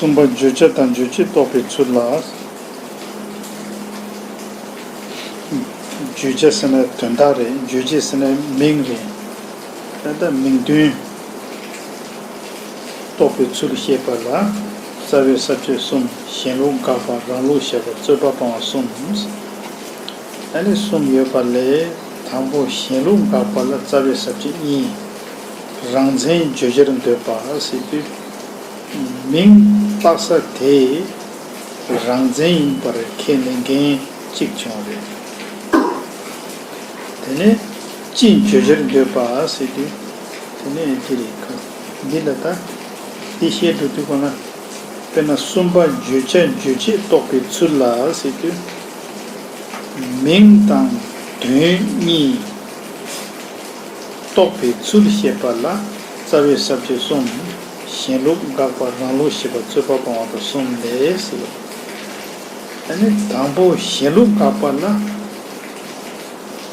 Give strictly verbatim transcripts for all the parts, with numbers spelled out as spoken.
གསུམ་པ་བརྗོད་བྱ་དང་རྗོད་བྱེད་རྟོགས་པའི་ཚུལ་ལ། བརྗོད་བྱ་ཟེར་ན་དོན་དག་རེད། རྗོད་བྱེད་ཟེར་ན་མིང་རེད། ད་ལྟ་མིང་དོན་རྟོགས་པའི་ཚུལ་བཤད་པ་ལ། རྩ་བའི་ས་བཅད་གསུམ། གཞན་ལུགས་དགག་པ། རང་ལུགས་བཞག་པ། རྩོད་པ་སྤང་བ་གསུམ། ཨ་ནི་གསུམ་ཡོད་པ་ལས། དང་པོ་གཞན་ལུགས་དགག་པ་ལ་རྩ་བའི་ས་བཅད་གཉིས། རང་མཚན་བརྗོད་བྱར་འདོད་པ་ཟེར་དུས། མིང་བཏགས་ས་དེ་རང་མཚན་ཡིན་པར་ཁས་ལེན་མཁན་གཅིག་བྱུང་རེད། དེ་ནས་སྤྱི་བརྗོད་བྱར་འདོད་པ་ཟེར་དུས། དེ་ནས་དེ་རེད། འདི་ལ་ད་འདི་བཤད་འགྲོ་དུས་གོ་ན། དཔེར་ན་གསུམ་པ་བརྗོད་བྱ་རྗོད་བྱེད་རྟོགས་པའི་ཚུལ་ལ་ཟེར་དུས། མིང་དང་དོན་གཉིས་རྟོགས་པའི་ཚུལ་བཤད་པ་ལ་རྩ་བའི་ས་བཅད་གསུམ། གཞན་ལུགས་དགག་པ། རང་ལུགས་བཞག་པ། རྩོད་པ་སྤང་བ་དང་གསུམ་ལས་ཟེར། ཨ་ནི་དང་པོ་གཞན་ལུགས་དགག་པ་ལ།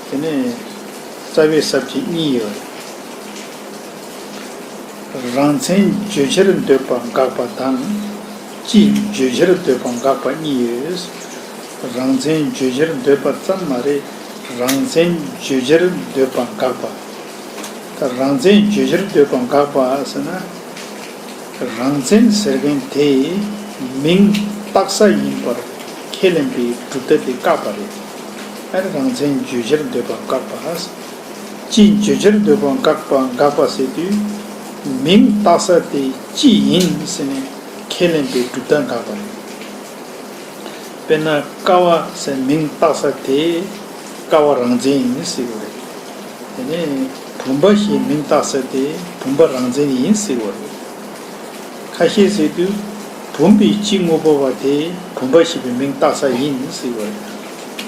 དེ་ནས་རྩ་བའི་ས་བཅད་གཉིས་ཡོད་རེད། རང་མཚན་བརྗོད་བྱར་འདོད་པ་དགག་པ་དང་། སྤྱི་བརྗོད་བྱར་འདོད་པ་དགག་པ་གཉིས་ཡོད། རང་མཚན་བརྗོད་བྱར་འདོད་པ་ཙམ་མ་རེད། རང་མཚན་བརྗོད་བྱར་འདོད་པ་དགག་པ། ད་རང་མཚན་བརྗོད་བྱར་འདོད་པ་དགག་པ་ཟེར་ན། རང་མཚན་ཟེར་མཁན་དེ་མིང་བཏགས་ས་ཡིན་པར་ཁས་ལེན་པའི་གྲུབ་མཐའ་དེ་བཀག་པ་རེད། ཨ་ནི་རང་མཚན་བརྗོད་བྱར་འདོད་པ་དགག་པ། སྤྱི་བརྗོད་བྱར་འདོད་པ་དགག་པ། དགག་པ་ཟེར་དུས། མིང་བཏགས་ས་དེ་སྤྱི་ཡིན་ཟེར་ནས་ཁས་ལེན་པའི་གྲུབ་མཐའ་དགག་པ་རེད། དཔེར་ན་ཀ་བ་ཟེར་མིང་བཏགས་ས་དེ་ཀ་བ་རང་མཚན་ཡིན་ཟེར་གྱི་རེད། དེ་ནས་བུམ་པ་ཞེས་མིང་བཏགས་ས་དེ་བུམ་པ་རང་མཚན་ཡིན་ཟེར་གྱི་རེད། ཁ་ཤས་ཟེར་དུས། བུམ་པའི་སྤྱི་དངོས་པོ་བ་དེ་བུམ་པ་ཞེས་པའི་མིང་བཏགས་ས་ཡིན་ཟེར་གྱི་རེད།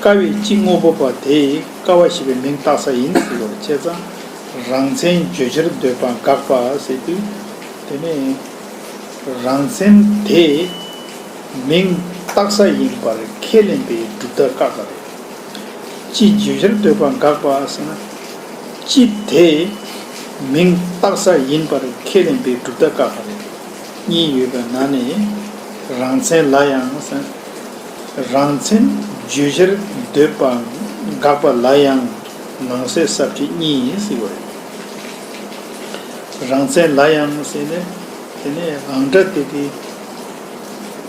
ཀ་བའི་སྤྱི་དངོས་པོ་བ་དེ་ཀ་བ་ཞེས་པའི་མིང་བཏགས་ས་ཡིན་ཟེར་གྱི་རེད། བྱས་ཙང་། རང་མཚན་བརྗོད་བྱར་འདོད་པ་དགག་པ་ཟེར་དུས། དེ་ནས། རང་མཚན་དེ་མིང་བཏགས་ས་ཡིན་པར་ཁས་ལེན་པའི་གྲུབ་མཐའ་བཀག་པ་རེད། སྤྱི་བརྗོད་བྱར་འདོད་པ་དགག་པ་ཟེར་ན། སྤྱི་དེ་མིང་བཏགས་ས་ཡིན་པར་ཁས་ལེན་པའི་གྲུབ་མཐའ་བཀག་པ་རེད། གཉིས་ཡོད་པའི་ནང་ནས་རང་མཚན་ལ་ཡང་ཟེར། རང་མཚན་བརྗོད་བྱར་འདོད་པ་དགག་པ་ལ་ཡང་ནང་གསེས་ས་བཅད་གཉིས་ཡིན་ཟེར་བ་རེད། རང་མཚན་ལ་ཡང་ཟེར་ནས། དེ་ནས་རང་སྒྲ་དེ་གི་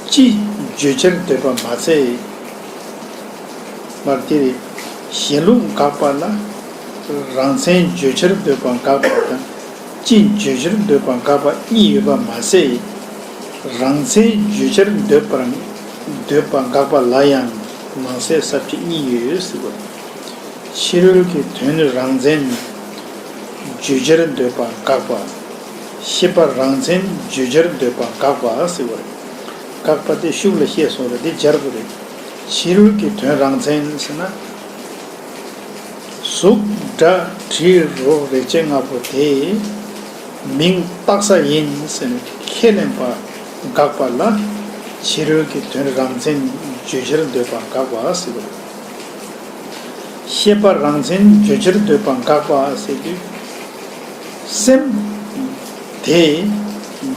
སྤྱི་བརྗོད་བྱར་འདོད་པ་མ་ཚད། མར་དེ་རེད། གཞན་ལུགས་དགག་པ་ལ། རང་མཚན་བརྗོད་བྱར་འདོད་པ་དགག་པ་དང་། སྤྱི་བརྗོད་བྱར་འདོད་པ་དགག་པ་གཉིས་ཡོད་པ་མ་ཟད། རང་མཚན་བརྗོད་བྱར་འདོད་པར་འདོད་པ་དགག་པ་ལ་ཡང་ནང་གསེས་ས་བཅད་གཉིས་ཡོད་ཟེར་བ། ཕྱི་རོལ་གྱི་དོན་རང་མཚན་བརྗོད་བྱར་འདོད་པ་དགག་པ། ཤེས་པ་རང་མཚན་བརྗོད་བྱར་འདོད་པ་དགག་པ་ཟེར་བ་རེད། དགག་པ་དེ་ཤུགས་ལ་བཤད་སོང་རེད། དེ་སྦྱར་དགོས་རེད། ཕྱི་རོལ་གྱི་དོན་རང་མཚན་ཟེར་ན། གཟུགས་སྒྲ་དྲི་རོ་རེག་བྱ་ལྔ་པོ་དེ་མིང་བཏགས་ས་ཡིན་ཟེར་ནས་ཁས་ལེན་པ་དགག་པ་ལ་ཕྱི་རོལ་གྱི་དོན་རང་མཚན་བརྗོད་བྱར་འདོད་པ་དགག་པ་ཟེར་བ་རེད། ཤེས་པ་རང་མཚན་བརྗོད་བྱར་འདོད་པ་དགག་པ་ཟེར་དུས། སེམས་དེ་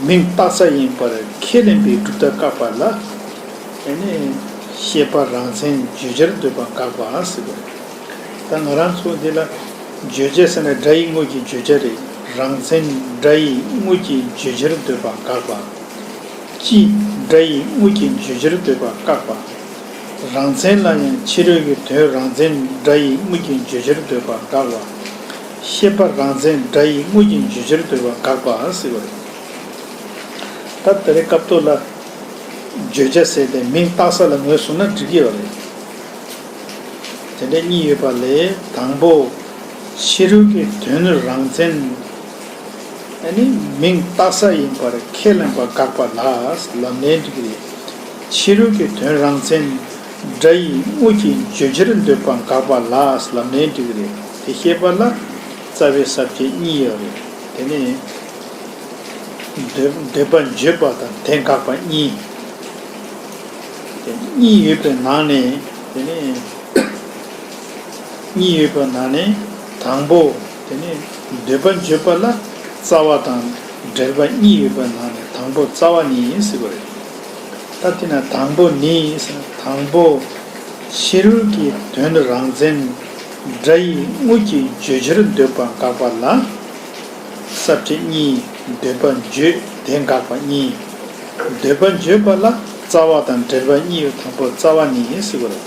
མིང་བཏགས་ས་ཡིན་པར་ཁས་ལེན་པའི་གྲུབ་མཐའ་བཀག་པ་ལ། དེ་ནས་ཤེས་པ་རང་མཚན་བརྗོད་བྱར་འདོད་པ་དགག་པ་ཟེར་བ་རེད། ད་ང་རང་ཚོ་འདི་ལ་བརྗོད་བྱ་ཟེར་ན་སྒྲ་ཡི་དངོས་ཀྱི་བརྗོད་བྱ་རེད། རང་མཚན་སྒྲ་ཡི་དངོས་ཀྱི་བརྗོད་བྱར་འདོད་པ་དགག་པ། སྤྱི་སྒྲ་ཡི་དངོས་ཀྱི་བརྗོད་བྱར་འདོད་པ་བཀག་པ། རང་མཚན་ལ་ཡང་ཕྱི་རོལ་གྱི་དོན་རང་མཚན་སྒྲ་ཡི་དངོས་ཀྱི་བརྗོད་བྱར་འདོད་པ་དགག་པ། ཤེས་པ་རང་མཚན་སྒྲ་ཡི་དངོས་ཀྱི་བརྗོད་བྱར་འདོད་པ་དགག་པ་ཟེར་བ་རེད། ད་དེ་རིང་སྐབས་ཐོག་ལ་བརྗོད་བྱ་ཟེར་ཏེ་མིང་བཏགས་ས་ལ་ངོས་བཟུང་ན་འགྲིག་གི་ཡོད་རེད། དེ་འདྲ་གཉིས་ཡོད་པ་ལས་དང་པོ། ཕྱི་རོལ་གྱི་དོན་རང་མཚན། ཨ་ནི་མིང་བཏགས་ས་ཡིན་པར་ཁས་ལེན་པ་དགག་པ་ལ་ལབ་ནའི་འགྲིག་གི་རེད། ཕྱི་རོལ་གྱི་དོན་རང་མཚན་སྒྲ་ཡི་དངོས་ཀྱི་བརྗོད་བྱར་འདོད་པ་དགག་པ་ལ་ལབ་ནའི་འགྲིག་གི་རེད། དེ་བཤད་པ་ལ་རྩ་བའི་ས་བཅད་གཉིས་ཡོད་རེད། དེ་ནས་འདོད་འདོད་པ་བརྗོད་པ་དང་དེ་དགག་པ་གཉིས། དེ་གཉིས་ཡོད་པའི་ནང་ནས་དེ་ནས། གཉིས་ཡོད་པ་ནང་ནས་དང་པོ། དེ་ནས་འདོད་པ་བརྗོད་པ་ལ་རྩ་བ་དང་འབྲེལ་པ་གཉིས་ཡོད་པ་ནང་ནས་དང་པོ་རྩ་བ་ནི་ཡིན་ཟེར་བ་རེད། ད་དེ་ན་དང་པོ་ནི་ཟེར་ན། དང་པོ་ཕྱི་རོལ་གྱི་དོན་རང་མཚན་སྒྲ་ཡི་དངོས་ཀྱི་བརྗོད་བྱར་འདོད་པ་དགག་པ་ལ། ས་བཅད་གཉིས། འདོད་པ་བརྗོད་དེ་དགག་པ་གཉིས། འདོད་པ་བརྗོད་པ་ལ་རྩ་བ་དང་འབྲེལ་པ་གཉིས། དང་པོ་རྩ་བ་ནི་ཟེར་བ་རེད།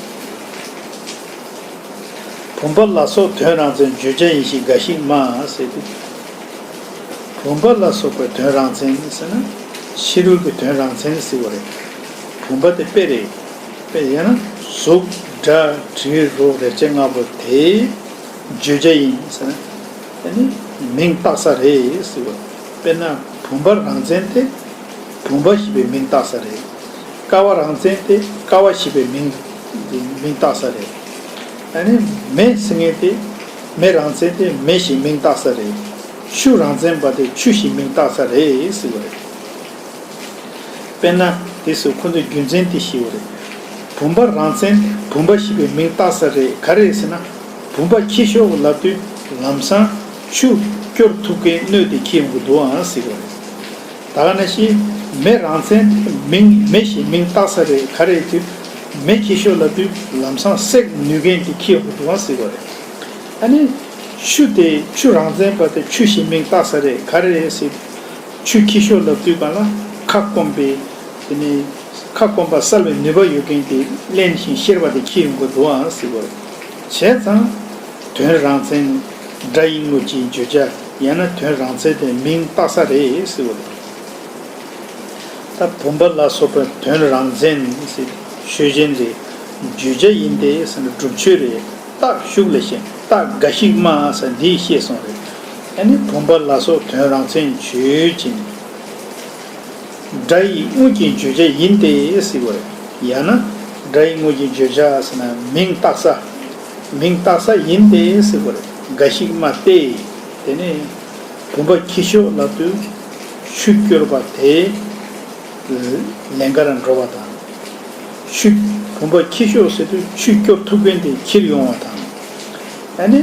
བུམ་པ་ལ་སོགས་དོན་རང་མཚན་བརྗོད་བྱ་ཡིན་ཞེས་འགའ་ཞིག་སྨྲ་ཟེར་ཏེ། བུམ་པ་ལ་སོགས་པའི་དོན་རང་མཚན་ཟེར་ན། ཕྱི་རོལ་གྱི་དོན་རང་མཚན་ཟེར་བ་རེད། བུམ་པ་དེ་དཔེ་རེད། དཔེ་ཡང་ན་གཟུགས་སྒྲ་དྲི་རོ་རེག་བྱ་ལྔ་པོ་དེ་བརྗོད་བྱ་ཡིན་ཟེར་ན། ཨ་ནི་མིང་བཏགས་ས་རེད་ཟེར་བ། དཔེར་ན་བུམ་པ་རང་མཚན་དེ་བུམ་པ་ཞེས་པའི་མིང་བཏགས་ས་རེད། ཀ་བ་རང་མཚན་དེ་ཀ་བ་ཞེས་པའི་མིང་མིང་བཏགས་ས་རེད། ཨ་ནི་མེ་ཟེར་མཁན་དེ་མེ་རང་མཚན་དེ་མེ་ཞེས་མིང་བཏགས་ས་རེད། ཆུ་རང་མཚན་པ་དེ་ཆུ་ཞེས་མིང་བཏགས་ས་རེད་ཟེར་བ་རེད། དཔེར་ན་དེ་ཚོ་ཁོ་ཚོའི་རྒྱུ་མཚན་དེ་ཤེས་པ་རེད། བུམ་པ་རང་མཚན་བུམ་པ་ཞེས་པའི་མིང་བཏགས་ས་རེད། ག་རེ་ཟེར་ན། བུམ་པ་ཁྱི་ཤོག་ལབ་དུས་ལམ་སང་ཆུ་སྐྱོར་ཐུབ་མཁན་སྣོད་དེ་ཁྱེར་ཡོང་གི་འདུག་ཨང་ཟེར་བ་རེད། ད་ག་ནང་བཞིན་མེ་རང་མཚན་དེ་མིང་མེ་ཞེས་མིང་བཏགས་ས་རེད། ག་རེ་དུས་མེ་ཁྱི་ཤོག་ལབ་དུས་ལམ་སང་སྲེག་ནུས་མཁན་དེ་ཁྱེར་ཡོང་གི་འདུག་ཨང་ཟེར་བ་རེད། ཨ་ནི་ཆུ་དེ་ཆུ་རང་མཚན་པ་དེ་ཆུ་ཞེས་མིང་བཏགས་ས་རེད། ག་རེ་ཟེར། ཆུ་ཁྱི་ཤོག་ལབ་དུས་གང་ལ་ཁ་སྐོམ་པའི། དེ་ནས་ཁ་སྐོམ་པ་བསལ་བའི་ནུས་པ་ཡོད་མཁན་དེ་བརླན་ཞིང་གཤེར་བ་དེ་ཁྱེར་ཡོང་གི་འདུག་ཨང་ཟེར་བ་རེད། བྱས་ཙང་དོན་རང་མཚན་སྒྲ་ཡི་དངོས་ཀྱི་བརྗོད་བྱ་ཡང་ན་དོན་རང་མཚན་དེ་མིང་བཏགས་ས་རེད་ཟེར་བ་རེད། ད་བུམ་པ་ལ་སོགས་པའི་དོན་རང་མཚན་ཟེར་ཆོས་ཅན་རེད། བརྗོད་བྱ་ཡིན་ཏེ་ཟེར་ན་སྒྲུབ་ཆོས་རེད། རྟགས་ཞུགས་ལ་ཞེན་རྟགས་འགའ་ཞིག་སྨྲ་ཟེར་འདིའི་བཤད་སོང་རེད། ཨ་ནི་བུམ་པ་ལ་སོགས་དོན་རང་མཚན་ཆོས་ཅན། སྒྲ་ཡི་དངོས་ཀྱི་བརྗོད་བྱ་ཡིན་ཏེ་ཟེར་བ་རེད། ཡང་ན་སྒྲ་ཡི་དངོས་ཀྱི་བརྗོད་བྱ་ཟེར་ན་མིང་བཏགས་ས། མིང་བཏགས་ས་ཡིན་ཏེ་ཟེར་བ་རེད། འགའ་ཞིག་སྨྲ་སྟེ། དེ་ནས་བུམ་པ་ཁྱི་ཤོག་ལབ་དུས་ཆུ་སྐྱོར་བ་དེ་ལན་ཁ་རང་འགྲོ་བ་དང་། ཆུ་བུམ་པ་ཁྱི་ཤོག་ཟེར་དུས་ཆུ་སྐྱོར་ཐུབ་མཁན་དེ་ཁྱེར་ཡོང་བ་དང་། ཨ་ནི་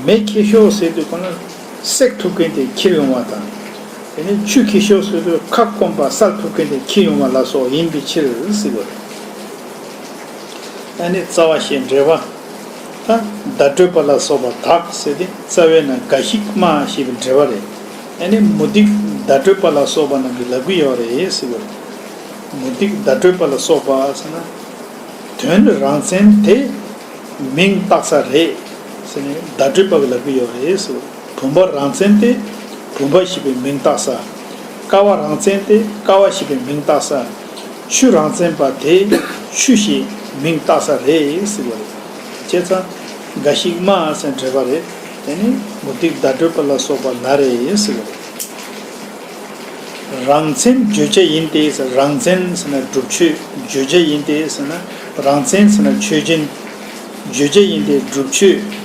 མེ་ཁྱི་ཤོག་ཟེར་དུས་གང་ལ་སྲེག་ཐུབ་མཁན་དེ་ཁྱེར་ཡོང་བ་དང་། དེ་ནས་ཆུ་ཁྱི་ཤོག་ཟེར་དུས་ཁ་སྐོམ་པ་བསལ་ཐུབ་མཁན་དེ་ཁྱེར་ཡོང་བ་ལ་སོགས་ཡིན་པའི་ཕྱིར་ཟེར་བ་རེད། ཨ་ནི་རྩ་བ་ཞེས་འགྲེལ་པ། ད་བརྡ་སྤྲོད་པ་ལ་སོགས་པ་དག་ཟེར་ཏེ་རྩ་བའི་ནང་འགའ་ཞིག་སྨྲ་ཞེས་པའི་འགྲེལ་པ་རེད། ཨ་ནི་མུ་སྟེགས་བརྡ་སྤྲོད་པ་ལ་སོགས་པ་རྣམས་ཀྱིས་ལབ་ཀྱི་ཡོད་རེད་ཟེར་བ་རེད། མུ་སྟེགས་བརྡ་སྤྲོད་པ་ལ་སོགས་པ་ཟེར་ན། དོན་རང་མཚན་དེ་མིང་བཏགས་ས་རེད་ཟེར་ནས་བརྡ་སྤྲོད་པ་གིས་ལབ་ཀྱི་ཡོད་རེད་ཟེར་བ་རེད། བུམ་པ་རང་མཚན་དེ་བུམ་པ་ཞེས་པའི་མིང་བཏགས་ས། ཀ་བ་རང་མཚན་དེ་ཀ་བ་ཞེས་པའི་མིང་བཏགས་ས། ཆུ་རང་མཚན་པ་དེ་ཆུ་ཞེས་མིང་བཏགས་ས་རེད་ཟེར་བ་རེད། བྱས་ཙང་འགའ་ཞིག་སྨྲ་ཟེར་འགྲེལ་པ་རེད། དེ་ནི་མུ་སྟེགས་བརྡ་སྤྲོད་པ་ལ་སོགས་པ་ན་རེ་ཟེར་བ་རེད། རང་མཚན་བརྗོད་བྱ་ཡིན་ཏེ་ཟེར། རང་མཚན་ཟེར་ན་སྒྲུབ་ཆོས། བརྗོད་བྱ་ཡིན་ཏེ་ཟེར་ན་རང་མཚན་ཟེར་ན་ཆོས་ཅན། བརྗོད་བྱ་ཡིན་ཏེ་སྒྲུབ་ཆོས།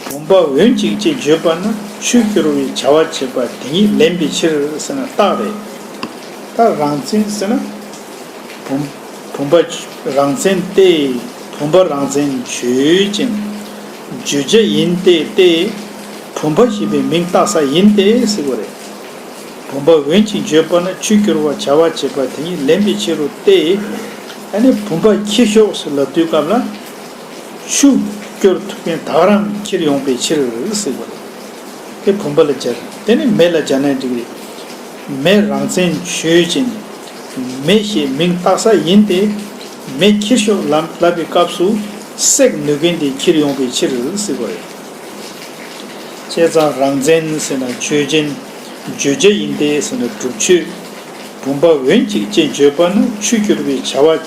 བུམ་པ་འོན་ཅིག་ཅེས་བརྗོད་པ་ན་ཆུ་སྐྱོར་བའི་བྱ་བ་བྱེད་པ་དེ་ཉིད་ལན་པའི་ཕྱིར་ཟེར་ན་རྟགས་རེད། ད་རང་མཚན་ཟེར་ན་བུམ་བུམ་པ་རང་མཚན་ཏེ། བུམ་པ་རང་མཚན་ཆོས་ཅན། བརྗོད་བྱ་ཡིན་ཏེ་སྟེ། བུམ་པ་ཞེས་པའི་མིང་བཏགས་ས་ཡིན་ཏེ་ཟེར་བ་རེད། བུམ་པ་འོན་ཅིག་བརྗོད་པ་ན་ཆུ་སྐྱོར་བ་བྱ་བ་བྱེད་པ་དེ་ཉིད་ལན་པའི་ཕྱིར་རོ་སྟེ། ཨ་ནི་བུམ་པ་ཁྱི་ཤོག་ཟེར་ལབ་དུས་སྐབས་ལ། ཆུ་སྐྱོར་ཐུབ་མཁན་དག་རང་ཁྱེར་ཡོང་པའི་ཕྱིར་ཟེར་བ་རེད། དེ་བུམ་པ་ལ་སྦྱར། དེ་ནི་མེ་ལ་སྦྱར་ན་འགྲིག་རེད། མེ་རང་མཚན་ཆོས་ཅན། མེ་ཞེས་མིང་བཏགས་ས་ཡིན་ཏེ། མེ་ཁྱི་ཤོག་ལབ་ལབ་པའི་སྐབས་སུ་སྲེག་ནུས་མཁན་དེ་ཁྱེར་ཡོང་པའི་ཕྱིར་ཟེར་བ་རེད། བྱས་ཙང་རང་མཚན་ཟེར་ན་ཆོས་ཅན། བརྗོད་བྱ་ཡིན་ཏེ་ཟེར་ན་སྒྲུབ་ཆོས། བུམ་པ་འོན་ཅིག་ཅེས་བརྗོད་པ་ན་ཆུ་སྐྱོར་བའི་བྱ་བ་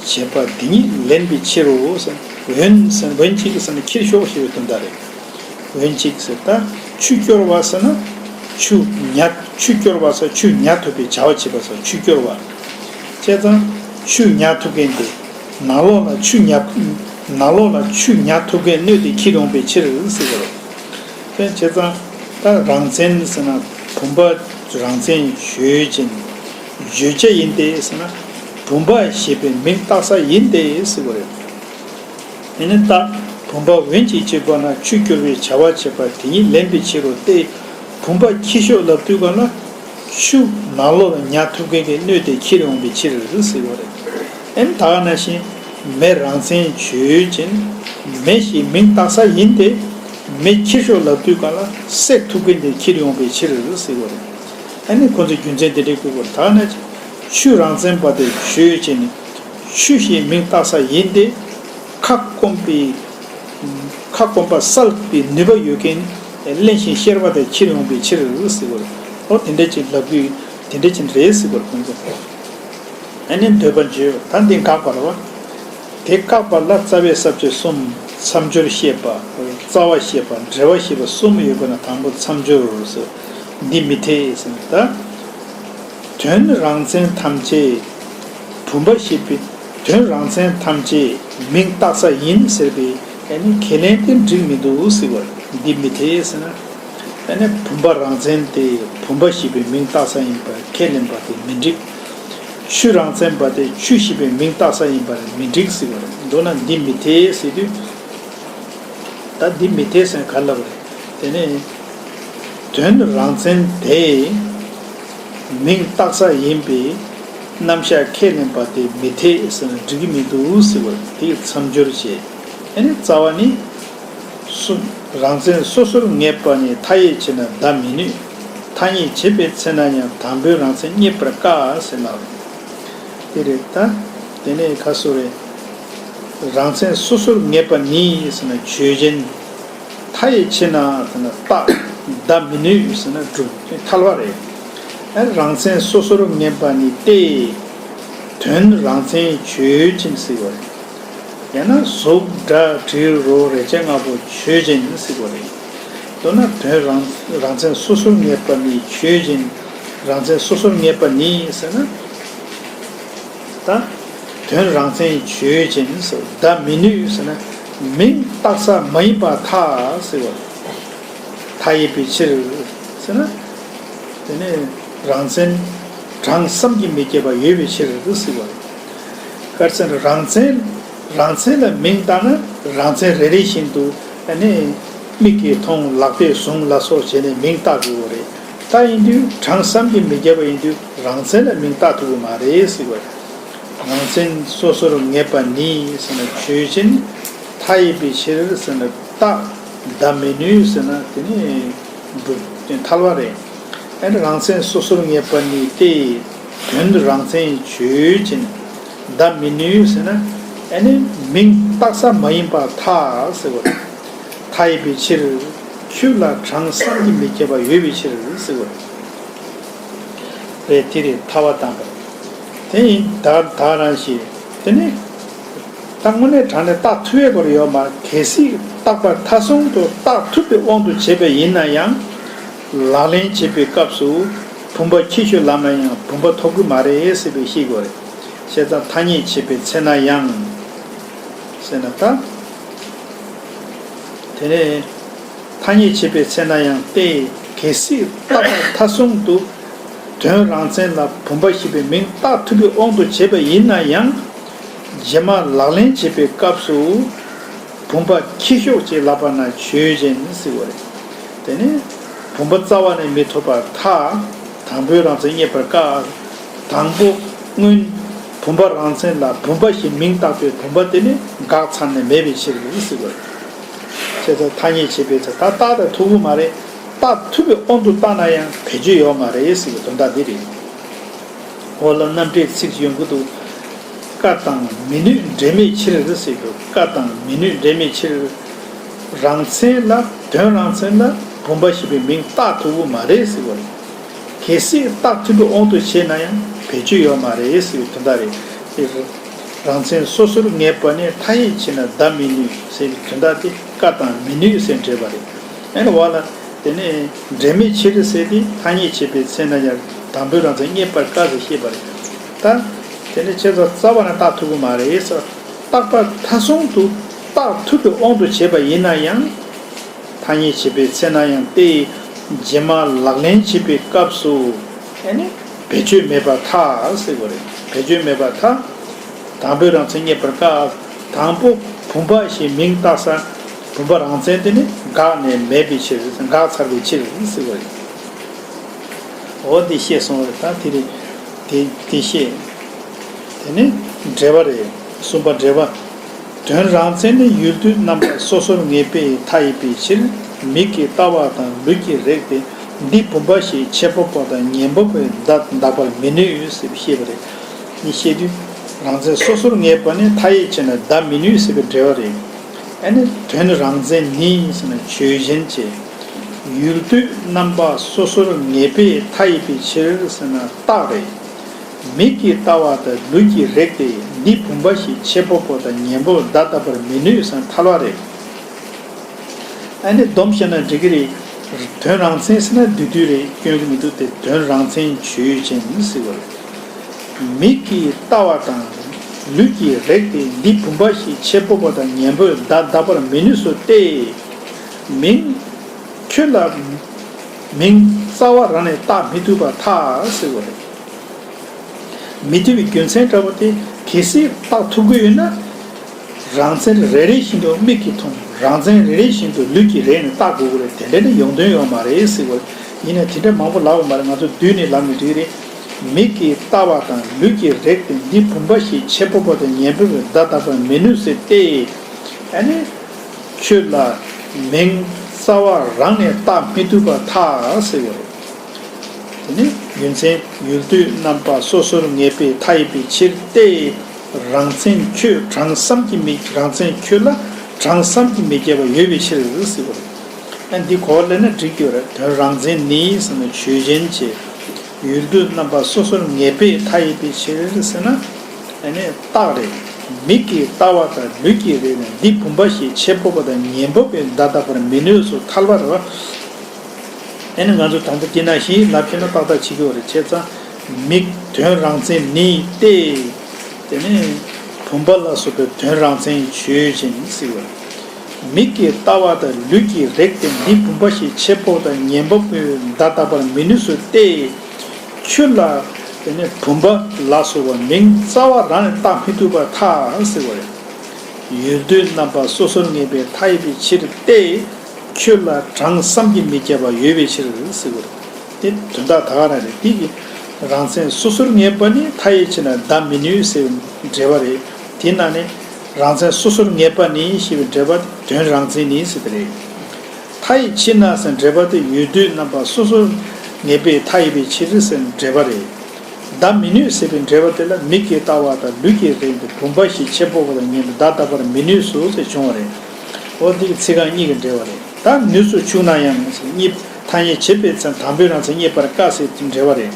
བྱེད་པ་དེ་ཉིད་ལན་པའི་ཕྱིར་རོ་ཟེར། འོན་ཟེར་འོན་ཅིག་ཟེར་ན་ཁྱེར་ཤོག་ཞེས་པའི་དོན་དག་རེད། འོན་ཅིག་ཟེར་ད་ཆུ་སྐྱོར་བ་ཟེར་ན་ཆུ་ཉ་ཆུ་སྐྱོར་བ་ཟེར་ཆུ་ཉ་ཐུབ་པའི་བྱ་བ་བྱེད་པ་ཟེར་ཆུ་སྐྱོར་བ། བྱས་ཙང་ཆུ་ཉ་ཐུབ་མཁན་དེ་ནང་ལོགས་ལ་ཆུ་ཉ་ནང་ལོགས་ལ་ཆུ་ཉ་ཐུབ་མཁན་སྣོད་དེ་ཁྱེར་ཡོང་པའི་ཕྱིར་ཟེར་བ་རེད། དེ་བྱས་ཙང་ད་རང་མཚན་ཟེར་ན་བུམ་པ་རང་མཚན་ཆོས་ཅན། བརྗོད་བྱ་ཡིན་ཏེ་ཟེར་ན་བུམ་པ་ཞེས་པའི་མིང་བཏགས་ས་ཡིན་ཏེ་ཟེར་བ་རེད། དེ་ནི་རྟགས་བུམ་པ་འོན་ཅིག་ཅེས་པ་ན་ཆུ་སྐྱོར་བའི་བྱ་བ་བྱེད་པ་དེ་ཉིད་ལན་པའི་ཕྱིར་རོ་སྟེ། བུམ་པ་ཁྱི་ཤོག་ལབ་དུས་གང་ལ་ ཆུ་ནང་ལོགས་ལ་ཉར་ཐུབ་མཁན་གྱི་སྣོད་དེ་ཁྱེར་ཡོང་བའི་ཕྱིར་ཟེར་བ་རེད། ཨེ་ནི་ད་ག་ནང་བཞིན་མེ་རང་མཚན་ཆོས་ཅན། མེ་ཞེས་མིང་བཏགས་ས་ཡིན་ཏེ། མེ་ཁྱེར་ཤོག་ལབ་དུས་གང་ལ་བསྲེག་ཐུབ་མཁན་དེ་ཁྱེར་ཡོང་བའི་ཕྱིར་ཟེར་བ་རེད། ཨ་ནི་ཁོ་ཚོས་རྒྱུ་མཚན་དེ་འདྲས་བཀོད་པར་ད་ནི་ཆུ་རང་མཚན་པ་དེ་ཆོས་ཅན། ཆུ་ཞེས་མིང་བཏགས་ས་ཡིན་ཏེ། ཁ་སྐོམ་པའི་ཁ་སྐོམ་པ་བསལ་བའི་ནུས་པ་ཡོད་མཁན་རླན་ཞིང་གཤེར་བ་དེ་ཁྱེར་ཡོང་བའི་ཕྱིར་ཟེར་བ་རེད། ཨོ་དེ་འདྲས་ཅིག་ལབ་དུས་དེ་འདྲས་ཅིག་རེད་ཟེར་བ་རེད་ཁོང་ཚོ། ཨ་ནི་འདོད་པ་འཇོག་ད་འདི་དགག་པ་རེད་བ། དེ་བཀག་པ་ལ་རྩ་བའི་ས་བཅད་གསུམ། མཚམས་སྦྱོར་བཤད་པ། རྩ་བ་བཤད་པ། འགྲེལ་བ་བཤད་པ་གསུམ་ཡོད་པ་ན་དང་པོ་མཚམས་སྦྱོར་ཟེར། འདི་མི་འཐད་ཟེར་ན་ད། དོན་རང་མཚན་ཐམས་ཅད་བུམ་པ་ཞེས་པའི། དོན་རང་མཚན་ཐམས་ཅད་མིང་བཏགས་ས་ཡིན་ཟེར་བའི་ཨ་ནི་ཁས་ལེན་དེ་འགྲིག་མི་འདུག་ཟེར་བ་འདི་མི་འཐད་ཟེར་ན། ཨ་ནི་བུམ་པ་རང་མཚན་དེ་བུམ་པ་ཞེས་པའི་མིང་བཏགས་ས་ཡིན་པར་ཁས་ལེན་པ་དེ་མི་འགྲིག་ཆུ་རང་མཚན་པ་དེ་ཆུ་ཞེས་པའི་མིང་བཏགས་ས་ཡིན་པར་མི་འགྲིག་ཟེར་བ་རེད། མདོར་ན་འདི་མི་འཐད་ཟེར་དུས། ད་འདི་མི་འཐད་ཟེར་ན་ག་ལབ་རེད། དེ་ནས་དོན་རང་མཚན་དེ་མིང་བཏགས་ས་ཡིན་པའི་རྣམ་གཞག་ཁས་ལེན་པ་དེ་མི་འཐད་ཟེར་ན་འགྲིག་གི་མི་འདུག་ཟེར་བ་དེ་མཚམས་སྦྱོར་བྱེད། ཨ་ནི་རྩ་བ་ནི། སུ། རང་མཚན་སོ་སོར་ངེས་པ་ནི་མཐའ་ཡས་ཕྱིར་ན་བརྡ་མི་ནུས། ཐ་སྙད་བྱེད་པའི་ཚེ་ན་ཡང་དང་པོའི་རང་མཚན་རྙེད་པར་དཀའ་ཟེར་ལབ། དེ་རེད་ད། དེ་ནས་ཁ་སོ་རེད། རང་མཚན་སོ་སོར་ངེས་པ་ནི་ཟེར་ན་ཆོས་ཅན། མཐའ་ཡས་ཕྱིར་ན་ཟེར་ན་རྟག་བརྡ་མི་ནུས་ཟེར་ན་སྒྲུབ་ཐལ་བ་རེད། ཨ་རང་མཚན་སོ་སོར་ངེས་པ་ནི་སྟེ། དོན་རང་མཚན་ཆོས་ཅན་ཟེར་བ་རེད། ཡང་ན་གཟུགས་སྒྲ་དྲི་རོ་རེག་བྱ་ལྔ་པོ་ཆོས་ཅན་ཟེར་བ་རེད། མདོར་ན་དོན་རང་རང་མཚན་སོ་སོར་ངེས་པ་ནི་ཆོས་ཅན། རང་མཚན་སོ་སོར་ངེས་པ་ནི་ཟེར་ན། ད། དོན་རང་མཚན་ཆོས་ཅན་ཟེར། བརྡ་མི་ནུས་ཟེར་ན། མིང་བཏགས་ས་མ་ཡིན་པར་ཐལ་ཟེར་བ་རེད། མཐའ་ཡས་པའི་ཕྱིར་ཟེར་ན། དེ་ནས་རང་མཚན་གྲངས་བསམ་གྱིས་མི་ཁྱབ་པ་ཡོད་པའི་ཕྱིར་ཟེར་བ་རེད། ག་རེ་ཟེར་ན་རང་མཚན་རང་མཚན་ལ་མིང་བཏགས་ན་རང་མཚན་རེ་རེ་བཞིན་དུ་ཨ་ནི་མིག་གིས་མཐོང་ལག་པས་བཟུང་ལ་སོགས་བྱས་ནས་མིང་བཏགས་དགོས་པ་རེད། ད་ཡིན་དུས་གྲངས་བསམ་གྱིས་མི་ཁྱབ་པ་ཡིན་དུས་རང་མཚན་ལ་མིང་བཏགས་ཐུབ་ཀྱི་མ་རེད་ཟེར་བ་རེད། རང་མཚན་སོ་སོར་ངེས་པ་ནི་ཟེར་ན་ཆོས་ཅན། མཐའ་ཡས་པའི་ཕྱིར་ཟེར་ན་རྟག་བརྡ་མི་ནུས་ཟེར་ན་དེ་ནི་སྒྲུབ་དེ་ཐལ་བ་རེད། ཨ་ནི་རང་མཚན་སོ་སོར་ངེས་པ་ནི་སྟེ། དོན་རང་མཚན་ཆོས་ཅན། བརྡ་མི་ནུས་ཟེར་ན་ཨ་ནི་མིང་བཏགས་ས་མ་ཡིན་པར་ཐལ་ཟེར་བ་རེད། མཐའ་ཡས་པའི་ཕྱིར། ཁྱོད་ལ་གྲངས་བསམ་གྱིས་མི་ཁྱབ་པ་ཡོད་པའི་ཕྱིར་ཟེར་བ་རེད། དེ་རེད་ཐལ་བ་དམ་པ་རེད། དེ་ཡིན་ད་ད་རང་ཞིག་དེ་ནི། ད་དངོས་གནས་དྲང་གནས་བརྟག་ཐུབ་ཡས་སྐོར་ཡོད་མ་རེད། གལ་སྲིད་བརྟག་པ་མཐའ་གསུམ་དུ་བརྟག་ཐུབ་པའི་དབང་དུ་བྱས་པ་ཡིན་ན་ཡང་། ལག་ལེན་བྱེད་པའི་སྐབས་སུ་བུམ་པ་ཁྱེར་ཤོག་ལབ་ན་ཡང་བུམ་པ་ཐོབ་ཀྱི་མ་རེད་ཟེར་བའི་ཤེས་དགོས་རེད། བྱས་ཙང་ཐ་སྙད་བྱེད་པའི་ཚེ་ན་ཡང་། ཟེར་ན་ད། དེ་ནས། ཐ་སྙད་བྱེད་པའི་ཚེ་ན་ཡང་སྟེ། གལ་སྲིད་བརྟག་པ་མཐའ་གསུམ་དུ་དོན་རང་མཚན་ལ་བུམ་པ་ཞེས་པའི་མིང་བཏགས་ཐུབ་པའི་དབང་དུ་བྱས་པ་ཡིན་ན་ཡང་། རྗེས་མ་ལག་ལེན་བྱེད་པའི་སྐབས་སུ་བུམ་པ་ཁྱེར་ཤོག་ཅེས་ལབ་པ་ན་ཆོས་ཅན་ཟེར་བ་རེད། དེ་ནི་བུམ་པ་རྩ་བ་ནས་མི་ཐོབ་པར་ཐལ། དང་པོའི་རང་མཚན་རྙེད་པར་དཀའ། དང་པོ་སྔོན་བུམ་པ་རང་མཚན་ལ་བུམ་པ་ཞེས་མིང་བཏགས་པའི་བུམ་པ་དེ་ནི་འགག་ཚར་ནས་མེད་པའི་ཕྱིར་ཟེར་བ་རེད། བྱས་ཙང་ཐ་སྙད་བྱེད་པའི་ཚེ་ད་བརྟག་ད་ཐུབ་ཀྱི་མ་རེད། བརྟག་ཐུབ་པའི་དབང་དུ་བཏང་ན་ཡང་བེད་སྤྱོད་ཡོད་མ་རེད་ཟེར་བའི་དོན་དག་འདི་རེད། འོ་ལ་རྣམ་འགྲེལ་ཚིག་ཡོང་གི་འདུག་བཀག་དང་མི་ནུས་འབྲེལ་མེད་ཕྱིར་ཟེར་གྱི་འདུག་བཀག་དང་མི་ནུས་འབྲེལ་མེད་ཕྱིར། རང་མཚན་ལ་དོན་རང་མཚན་ལ་བུམ་པ་ཞེས་པའི་མིང་བཏགས་ཐུབ་ཀྱི་མ་རེད་ཟེར་བ་རེད། གལ་སྲིད་བརྟག་ཐུབ་པའི་དབང་དུ་བྱས་ན་ཡང་བེད་སྤྱོད་ཡོད་མ་རེད་ཟེར་བའི་དོན་དག་རེད། དེ་རང་མཚན་སོ་སོར་ངེས་པ་ནི་མཐའ་ཡས་ཕྱིར་ན་བརྡ་མི་ནུས་ཟེར་བའི་དོན་དག་དེ་བཀག་དང་མི་ནུས་ཟེར་འབྲེལ་བ་རེད། ཨ་ནི་འོ་ལ། དེ་ནས་འབྲེལ་མེད་ཕྱིར་ཟེར་དེ་ཐ་སྙད་བྱེད་པའི་ཚེ་ན་ཡང་དང་པོའི་རང་མཚན་རྙེད་པར་དཀའ་ཟེར་བཤད་པ་རེད། ད། དེ་ནས་ཁྱེད་ཚོ་རྩ་བ་ནས་བརྟག་ཐུབ་ཀྱི་མ་རེད་ཟེར། བརྟག་པ་མཐའ་གསུམ་དུ་བརྟག་ཐུབ་པའི་དབང་དུ་བྱས་པ་ཡིན་ན་ཡང་། ཐ་སྙད་བྱེད་པའི་ཚེ་ན་ཡང་སྟེ། རྗེས་མ་ལག་ལེན་བྱེད་པའི་སྐབས་སུ། ཨ་ནི། བེད་སྤྱོད་མེད་པར་ཐལ་ཟེར་དགོས་རེད། བེད་སྤྱོད་མེད་པར་ཐལ། དང་པོའི་རང་མཚན་རྙེད་པར་དཀའ། དང་པོ་བུམ་པ་ཞེས་མིང་བཏགས་ས། བུམ་པ་རང་མཚན་དེ་ནི་འགགས་ནས་མེད་པའི་ཕྱིར། འགགས་ཚར་བའི་ཕྱིར་ཟེར་བ་རེད། འོ་དེ་བཤད་སོང་བ་རེད། ད་དེ་རེད། དེ་དེ་བཤད། དེ་ནི་འགྲེལ་པ་རེད། གསུམ་པ་འགྲེལ་པ། དོན་རང་མཚན་ནི་ཡུལ་དུས་རྣམ་པ་སོ་སོར་ངེས་པས་མཐའ་ཡས་པའི་ཕྱིར། མིག་གིས་ལྟ་བ་དང་ལུས་ཀྱིས་རེག་སྟེ། འདི་བུམ་པ་ཞེས་ཕྱེ་སྤོབས་པ་དང་ཉན་སྤོབས་པས་བརྡ་འདག་པར་མི་ནུས་ཟེར་བཤད་པ་རེད། ནི་བཤད་དུས། རང་མཚན་སོ་སོར་ངེས་པ་ནི་མཐའ་ཡས་ཕྱིར་ན་བརྡ་མི་ནུས་ཟེར་བའི་འགྲེལ་པ་རེད། ཨ་ནི་དོན་རང་མཚན་ནི་ཟེར་ན་ཆོས་ཅན་བྱས། ཡུལ་དུས་རྣམ་པ་སོ་སོར་ངེས་པས་མཐའ་ཡས་པའི་ཕྱིར་ཟེར་ན་རྟགས་རེད། མིག་གིས་ལྟ་བ་དང་ལུས་ཀྱིས་རེག་སྟེ་འདི་བུམ་པ་ཞེས་ཕྱེ་སྤོབས་པ་དང་ཉན་སྤོབས་བརྡ་འདག་པར་མི་ནུས་ཟེར་ན་ཐལ་བ་རེད། ཨ་ནི་སྡོམ་བཤད་ན་འགྲིག་གི་རེད། དོན་རང་མཚན་ཟེར་ན་བསྡུས་བསྡུས་རེད། སྐྱོན་གྱི་མི་འདུག་སྟེ་དོན་རང་མཚན་ཆོས་ཅན་ཟེར་བ་རེད། མིག་གིས་ལྟ་བ་དང་ལུས་ཀྱིས་རེག་སྟེ་འདི་བུམ་པ་ཞེས་ཕྱེ་སྤོབས་པ་དང་ཉན་སྤོབས་བརྡ་འདག་པར་མི་ནུས་སོ་སྟེ། མིང་། ཁྱོད་ལ་མིང་རྩ་བ་རང་ནས་བཏགས་མི་ཐུབ་པར་ཐལ་ཟེར་བ་རེད། མི་ཐུབ་པའི་རྒྱུ་མཚན་འདྲ་པོ་དེ་གལ་སྲིད་བཏགས་ཐུབ་ཀྱི་ཡོད་ན། རང་མཚན་རེ་རེ་བཞིན་དུ་མིག་གིས་མཐོང་། རང་མཚན་རེ་རེ་བཞིན་དུ་ལུས་ཀྱིས་རེག་ནས་བཏགས་དགོས་ཀྱི་རེད། དེ་འདྲ་ནི་ཡོང་དོན་ཡོད་མ་རེད་ཟེར་བ། ཡིན་ནའི་དེ་འདྲ་མང་པོ་ལབ་པ་མ་རེད། ང་ཚོ་བསྡུས་ནས་ལབ་ནས་འགྲིག་རེད། མིག་གིས་ལྟ་བ་དང་ལུས་ཀྱིས་རེག་སྟེ་འདི་བུམ་པ་ཞེས་ཕྱེ་སྤོབས་པ་དང་ཉན་སྤོབས་པས་བརྡ་འདག་པར་མི་ནུས་ཟེར་ཏེ། ཨ་ནི། ཁྱོད་ལ་མིང་རྩ་བ་རང་ནས་བཏགས་མི་ཐུབ་པར་ཐལ་ཟེར་བ་རེད། དེ་ནི་རྒྱུ་མཚན་ཡུལ་དུས་རྣམ་པ་སོ་སོར་ངེས་པས་མཐའ་ཡས་པའི་ཕྱིར་ཏེ། རང་མཚན་ཁྱོད་གྲངས་བསམ་གྱིས་མི། རང་མཚན་ཁྱོད་ལ་གྲངས་བསམ་གྱིས་མི་ཁྱབ་པ་ཡོད་པའི་ཕྱིར་ཟེར་བ་རེད། ཨ་འདི་གོ་བ་ལེན་ན་འགྲིག་གི་རེད། དོན་རང་མཚན་ནི་ཟེར་ན་ཆོས་ཅན་བྱས། ཡུལ་དུས་རྣམ་པ་སོ་སོར་ངེས་པས་མཐའ་ཡས་པའི་ཕྱིར་ཟེར་ན། ཨ་ནི་རྟགས་རེད། མིག་གིས་ལྟ་བ་དང་ལུས་ཀྱིས་རེག་ནས་འདི་བུམ་པ་ཞེས་ཕྱེ་སྤོབས་པ་དང་ཉན་སྤོབས་པས་བརྡ་འདག་པར་མི་ནུས་སོ་ཐལ་བ་རེད་བ། ཨ་ནི་ང་ཚོ་དང་པོ་དེ་ནང་བཞིན་ལབ་ཤེས་ན་ཏག་ཏག་བྱེད་ཀྱི་ཡོད་རེད། བྱས་ཙང་། མིག་དོན་རང་མཚན་ནི་སྟེ། དེ་ནི་བུམ་པ་ལ་སོགས་པའི་དོན་རང་མཚན་ཆོས་ཅན་ཟེར་བ། མིག་གིས་ལྟ་བ་དང་ལུས་ཀྱིས་རེག་སྟེ་འདི་བུམ་པ་ཞེས་ཕྱེ་སྤོབས་དང་ཉན་སྤོབས་པས་བརྡ་འདག་པར་མི་ནུས་སོ་སྟེ། ཁྱོད་ལ་དེ་ནི་བུམ་པ་ལ་སོགས་པ་མིང་རྩ་བ་རང་ནས་བཏགས་མི་ཐུབ་པར་ཐལ་ཟེར་བ་རེད། ཡུལ་དུས་རྣམ་པ་སོ་སོར་ངེས་པས་མཐའ་ཡས་པའི་ཕྱིར་ཏེ། ཁྱོད་ལ་གྲངས་བསམ་གྱིས་མི་ཁྱབ་པ་ཡོད་པའི་ཕྱིར་ཟེར་བ་རེད། དེ་དོན་དག་ད་ག་རང་རེད། དེ་གི་རང་མཚན་སོ་སོར་ངེས་པ་ནི་མཐའ་ཡས་ཕྱིར་ན་བརྡ་མི་ནུས་ཟེར་བའི་འགྲེལ་པ་རེད། དེ་ནང་ནས་རང་མཚན་སོ་སོར་ངེས་པ་ནི་ཞེས་པའི་འགྲེལ་པ་དོན་རང་མཚན་ནི་ཟེར་དེ་རེད། མཐའ་ཡས་ཕྱིར་ན་ཟེར་འགྲེལ་པ་དེ་ཡུལ་དུས་རྣམ་པ་སོ་སོར་ངེས་པས་མཐའ་ཡས་པའི་ཕྱིར་ཟེར་འགྲེལ་པ་རེད། བརྡ་མི་ནུས་ཟེར་བའི་འགྲེལ་པ་དེ་ལ་མིག་གིས་ལྟ་བ་དང་ལུས་ཀྱིས་རེག་པའི་བུམ་པ་ཞེས་ཕྱེ་སྤོབས་པ་དང་ཉན་པའི་བརྡ་འདག་པར་མི་ནུས་སོ་ཟེར་བྱུང་བ་རེད། འོ་འདི་གི་ཚིག་རྐང་གཉིས་ཀྱི་འགྲེལ་བ་རེད། ད་ནུས་སུ་ཆུག་ན་ཡང་ཟེར་གཉིས་ཐ་སྙད་བྱེད་པའི་ཚེ་དང་པོའི་རང་མཚན་རྙེད་པར་དཀའ་ཟེར་དེ་འགྲེལ་བ་རེད།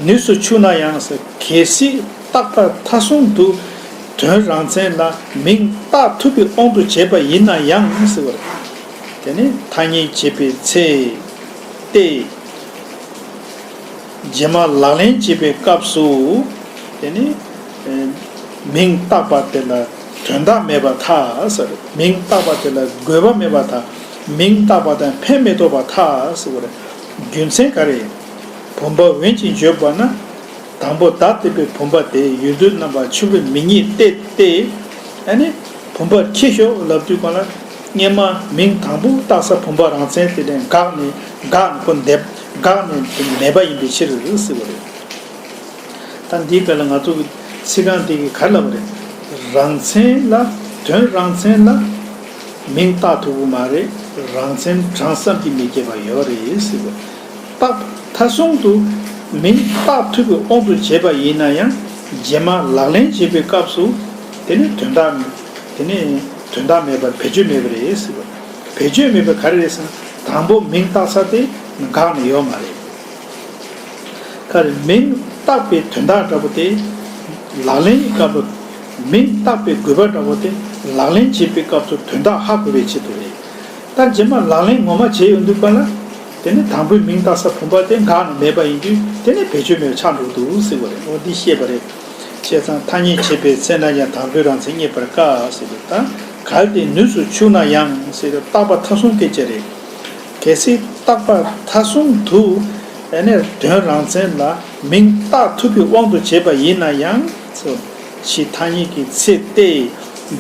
ནུས་སུ་ཆུག་ན་ཡང་ཟེར་གལ་སྲིད་རྟག་པ་མཐའ་གསུམ་དུ་དོན་རང་མཚན་ལ་མིང་བཏགས་ཐུབ་པའི་དབང་དུ་བྱས་པ་ཡིན་ན་ཡང་ཟེར་བ་རེད། དེ་ནི་ཐ་སྙད་བྱེད་པའི་ཚེ་སྟེ། རྗེས་མ་ལག་ལེན་བྱེད་པའི་སྐབས་སུ། དེ་ནི། ཨེ། མིང་བཏགས་པ་དེ་ལ་དོན་དག་མེད་པར་ཐལ་ཟེར། མིང་བཏགས་པ་དེ་ལ་དགོས་པ་མེད་པར་ཐལ། མིང་བཏགས་པ་དང་ཕན་མི་ཐོགས་པར་ཐལ་ཟེར་བ་རེད། རྒྱུ་མཚན་ག་རེ། བུམ་པ་འོན་ཅིག་བརྗོད་པ་ན། དང་པོ་བརྡ་བསྟན་པའི་བུམ་པ་དེ་ཡུལ་དུས་རྣམ་པ་ཆུད་པ་མི་རྙེད་དེ་སྟེ། ཨ་ནི། བུམ་པར་ཁྱེར་ཤོག་ལབ་དུས་གང་ལ། སྔོན་མ་མིང་དང་པོ་བཏགས་ས་བུམ་པ་རང་མཚན་དེ་ལས་འགགས་ནས་འགགས་ནས་ཁོ་འདེབས་འགགས་ནས་མེད་པ་ཡིན་པའི་ཕྱིར་ཟེར་བ་རེད། ད་འདིའི་སྐབས་ལ་ང་ཚོ་གི་ཚིག་རྐང་འདི་གིས་ག་རེ་ལབ་པ་རེད། རང་མཚན་ལ་དོན་རང་མཚན་ལ་མིང་བཏགས་ཐུབ་ཀྱི་མ་རེད། རང་མཚན་གྲངས་བསམ་གྱིས་མི་ཁྱབ་པ་ཡོད་རེད་ཟེར་བ། རྟགས་མཐའ་གསུམ་དུ་མིང་བཏགས་ཐུབ་པའི་དབང་དུ་བྱས་པ་ཡིན་ན་ཡང་རྗེས་མ་ལག་ལེན་བྱེད་པའི་སྐབས་སུ་དེ་ནི་དོན་དག་དེ་ནི་དོན་དག་མེད་པར་བེད་སྤྱོད་མེད་པ་རེད་ཟེར་བ། བེད་སྤྱོད་མེད་པ་ག་རེ་རེད་ཟེར་ན་དང་པོ་མིང་བཏགས་ས་དེ་འགག་ནས་ཡོད་མ་རེད། ག་རེ་མིང་བཏགས་པའི་དོན་དག་འདྲ་པོ་དེ་ལག་ལེན་གྱི་སྐབས་ལ་མིང་བཏགས་པའི་དགོས་པ་འདྲ་པོ་དེ་ལག་ལེན་བྱེད་པའི་སྐབས་སུ་དོན་དག་ཧ་གོ་བའི་ཆེད་དུ་རེད། ད་རྗེས་མ་ལག་ལེན་ངོ་མ་བྱས་ཡོང་དུས་པ་ལ། དེ་ནི་དང་པོའི་མིང་བཏགས་ས་བུམ་པ་དེ་འགག་ནས་མེད་པ་ཡིན་དུས་དེ་ནི་བེད་སྤྱོད་མེད་པ་ཆགས་འགྲོ་གི་འདུག་ཟེར་བ་རེད། འོ་འདི་བཤད་པ་རེད། བྱས་ཙང་ཐ་སྙད་བྱེད་པའི་ཚེ་ན་ཡང་དང་པོའི་རང་མཚན་རྙེད་པར་དཀའ་ཟེར་བ་དང་། གལ་ཏེ་ནུས་སུ་ཆུག་ན་ཡང་ཟེར་བ་རྟག་པ་མཐའ་གསུམ་སྐད་ཅིག་རེད། གལ་སྲིད་རྟག་པ་མཐའ་གསུམ་དུ་ཨ་ནི་དོན་རང་མཚན་ལ་མིང་བཏགས་ཐུབ་པའི་དབང་དུ་བྱས་པ་ཡིན་ན་ཡང་ཟེར། ཕྱི་ཐ་སྙད་ཀྱི་ཚེ་སྟེ།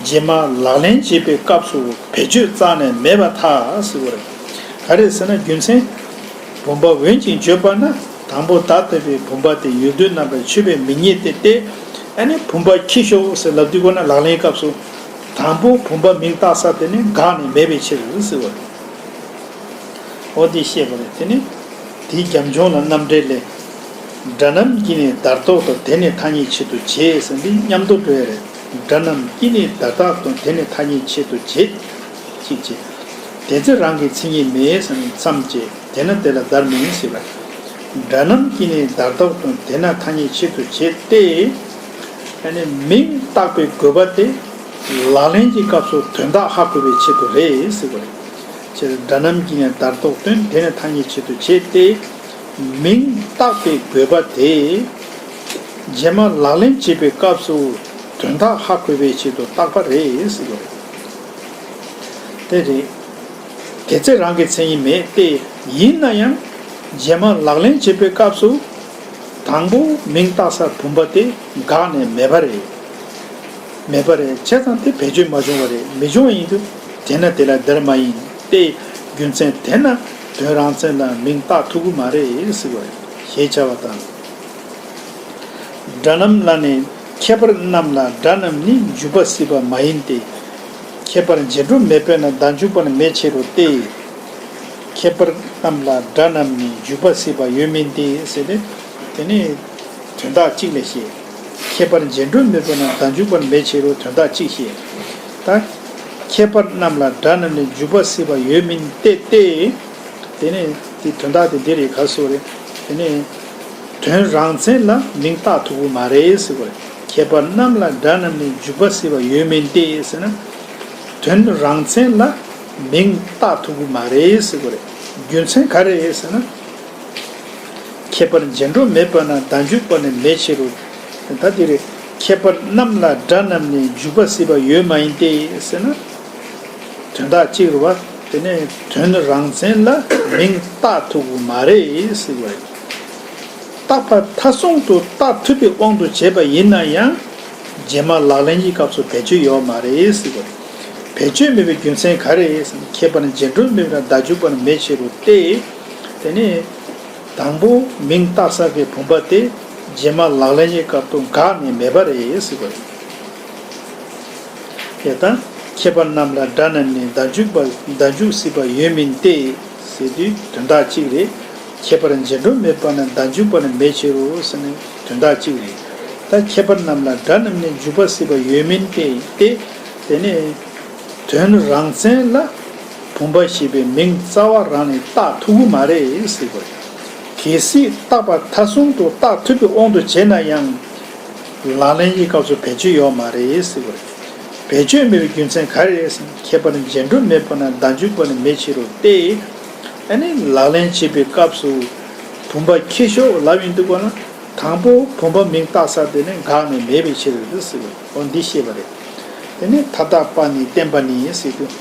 རྗེས་མ་ལག་ལེན་བྱེད་པའི་སྐབས་སུ་བེད་སྤྱོད་རྩ་ནས་མེད་པར་ཐལ་ཟེར་བ་རེད། ག་རེ་ཟེར་ན་རྒྱུ་མཚན། བུམ་པ་འོན་ཅིང་བརྗོད་པ་ན། དང་པོ་བརྡ་བཏགས་པའི་བུམ་པ་དེ་ཡུལ་དུས་རྣམ་པར་ཆོད་པས་མི་རྙེད་དེ་སྟེ། ཨ་ནི་བུམ་པ་ཁྱི་ཤོག་ཟེར་ལབ་དུས་ཀོ་ན་ལག་ལེན་སྐབས་སུ། དང་པོ་བུམ་པ་མིང་བཏགས་ས་དེ་ནི་འགག་ནས་མེད་པའི་ཕྱིར་ཟེར་བ་རེད། འོ་འདི་བཤད་པ་རེད། དེ་ནི་དེའི་རྒྱབ་ལྗོངས་ལ་རྣམ་འགྲེལ་ལས། སྒྲ་རྣམས་ཀྱིས་ནི་བརྡར་རྟོག་ཏུ། དེ་ནི་ཐ་སྙད་ཆེད་དུ་བྱེད་ཟེར་འདི་མཉམ་དུ་འགྲོ་ཡ་རེད། སྒྲ་རྣམས་ཀྱིས་ནི་བརྡར་རྟོག་ཏུ། དེ་ནི་ཐ་སྙད་ཆེད་དུ་བྱེད། གཅིག་བྱེད། དེ་ཚེ་རང་གི་མཚན་ཉིད་མེད་ཟེར་ནས་མཚམས་བཅད། དེས་ན་དེ་ལ་བརྡར་མིན་ཟེར་བ། སྒྲ་རྣམས་ཀྱིས་ནི་བརྡར་རྟོག་ཏུ། དེས་ན་ཐ་སྙད་ཆེད་དུ་བྱེད་དེ། ཨ་ནི་མིང་བཏགས་པའི་དགོས་པ་དེ་ལག་ལེན་གྱི་སྐབས་སུ་དོན་དག་ཧ་གོ་བའི་ཆེད་དུ་རེད་ཟེར་བ་རེད། སྤྱིར་སྒྲ་རྣམས་ཀྱིས་ནི་བརྡར་རྟོག་སྟོན། དེས་ན་ཐ་སྙད་ཆེད་དུ་བྱེད་དེ། མིང་བཏགས་པའི་དགོས་པ་དེ་རྗེས་མ་ལག་ལེན་བྱེད་པའི་སྐབས་སུ་དོན་དག་ཧ་གོ་བའི་ཆེད་དུ་བཏགས་པ་རེད་ཟེར་བ་རེད། དེ་རེད། དེ་ཚེ་རང་གི་མཚན་ཉིད་མེད་དེ། ཡིན་ན་ཡང་རྗེས་མ་ལག་ལེན་བྱེད་པའི་སྐབས་སུ་དང་པོ་མིང་བཏགས་ས་བུམ་པ་དེ་འགག་ནས་མེད་པ་རེད། མེད་པ་རེད། བྱས་ཙང་དེ་བེད་སྤྱོད་མ་བྱུང་བ་རེད། མི་བྱུང་བ་ཡིན་དུས་དེས་ན་དེ་ལ་བརྡར་མ་ཡིན་ཏེ། རྒྱུ་མཚན་དེས་ན་དོན་རང་མཚན་ལ་མིང་བཏགས་ཐུབ་ཀྱི་མ་རེད་ཟེར་བ་རེད། ཞེས་བྱ་བ་དང་། སྒྲ་རྣམས་ལ་ནི། ཁྱད་པར་རྣམས་ལ་སྒྲ་རྣམས་ནི་འཇུག་པ་སྲིད་པ་མ་ཡིན་ཏེ། ཁྱད་པར་རྗེས་འགྲོ་མེད་པས་ན་བརྡ་འཇུག་པ་ནི་མེད་ཕྱིར་རོ་སྟེ། ཁྱད་པར་རྣམས་ལ་སྒྲ་རྣམས་ནི་འཇུག་པ་སྲིད་པ་ཡོད་མིན་ཏེ་ཟེར་ཏེ། དེ་ནི་དོན་དག་གཅིག་ལས་བཤད། ཁྱད་པར་རྗེས་འགྲོ་མེད་པས་ན་བརྡ་འཇུག་པ་ནི་མེད་ཕྱིར་རོ། དོན་དག་གཅིག་བཤད། ད་ཁྱད་པར་རྣམས་ལ་སྒྲ་རྣམས་ནི་འཇུག་པ་སྲིད་པ་ཡོད་མིན་ཏེ་སྟེ། དེ་ནས་དེ་དོན་དག་དེ་འདི་རེད་ག་སོ་རེད། དེ་ནས་དོན་རང་མཚན་ལ་མིང་བཏགས་ཐུབ་ཀྱི་མ་རེད་ཟེར་བ་རེད། ཁྱད་པར་རྣམས་ལ་སྒྲ་རྣམས་ནི་འཇུག་པ་སྲིད་པ་ཡོད་མིན་ཏེ་ཟེར་ན། དོན་རང་མཚན་ལ་མིང་བཏགས་ཐུབ་ཀྱི་མ་རེད་ཟེར་བ་རེད། རྒྱུ་མཚན་ག་རེ་ཟེར་ན། ཁྱད་པར་རྗེས་འགྲོ་མེད་པ་ན་བརྡ་འཇུག་པ་ནི་མེད་ཕྱིར་རོ། ད་དེ་རེད། ཁྱད་པར་རྣམས་ལ་སྒྲ་རྣམས་ནི་འཇུག་པ་སྲིད་པ་ཡོད་མ་ཡིན་ཏེ་ཟེར་ན། དོན་དག་གཅིག་རེད་བ། དེ་ནས་དོན་རང་མཚན་ལ་མིང་བཏགས་ཐུབ་ཀྱི་མ་རེད་ཟེར་བ་རེད། བཏགས་པ་མཐའ་གསུམ་དུ་བཏགས་ཐུབ་པའི་དབང་དུ་བྱས་པ་ཡིན་ན་ཡང་། རྗེས་མ་ལག་ལེན་གྱི་སྐབས་སུ་བེད་སྤྱོད་ཡོད་མ་རེད་ཟེར་བ་རེད། བེད་སྤྱོད་མེད་པའི་རྒྱུ་མཚན་ག་རེ་རེད་ཟེར་ན། ཁྱད་པར་རྗེས་འགྲོ་མེད་པར་བརྡ་འཇུག་པར་མེད་ཕྱིར་རོ་སྟེ། དེ་ནས་དང་པོ་མིང་བཏགས་ས་གི་བུམ་པ་དེ་རྗེས་མ་ལག་ལེན་གྱི་སྐབས་སུ་འགག་ནས་མེད་པ་རེད་ཟེར་བ་རེད། དེ་ལྟར་ཁྱད་པར་རྣམས་ལ་སྒྲ་རྣམས་ནི་བརྡ་འཇུག་པ་བརྡ་འཇུག་སྲིད་པ་ཡོད་མིན་ཏེ་ཟེར་དུས་དོན་དག་གཅིག་རེད། ཁྱད་པར་རྗེས་འགྲོ་མེད་པ་ན་བརྡ་འཇུག་པ་ནི་མེད་ཕྱིར་རོ་ཟེར་ནས་དོན་དག་གཅིག་རེད། ད་ཁྱད་པར་རྣམས་ལ་སྒྲ་རྣམས་ནི་འཇུག་པ་སྲིད་པ་ཡོད་མིན་ཏེ་སྟེ། དེ་ནས་དོན་རང་མཚན་ལ་བུམ་པ་ཞེས་པའི་མིང་རྩ་བ་རང་ནས་བཏགས་ཐུབ་ཀྱི་མ་རེད་ཟེར་བ་རེད། གལ་སྲིད་བཏགས་པ་མཐའ་གསུམ་དུ་བཏགས་ཐུབ་པའི་དབང་དུ་བྱས་ན་ཡང་། ལག་ལེན་གྱི་སྐབས་སུ་བེད་སྤྱོད་ཡོད་མ་རེད་ཟེར་བ་རེད། བེད་སྤྱོད་མེད་པའི་རྒྱུ་མཚན་ག་རེ་རེད་ཟེར་ན། ཁྱད་པར་རྗེས་འགྲོ་མེད་པ་ན་བརྡ་འཇུག་པ་ནི་མེད་ཕྱིར་རོ་སྟེ། ཨ་ནི་ལག་ལེན་བྱེད་པའི་སྐབས་སུ་བུམ་པ་ཁྱི་ཤོག་ལབ་ཡོང་དུས་གོ་ན། དང་པོ་བུམ་པ་མིང་བཏགས་ས་དེ་ནི་འགག་ནས་མེད་པའི་ཕྱིར་རེད་ཟེར་བ་རེད། འོ་འདི་བཤད་པ་རེད། དེ་ནི་མཐའ་དག་པ་ནི་བརྟེན་པ་ནི་ཟེར་དུས།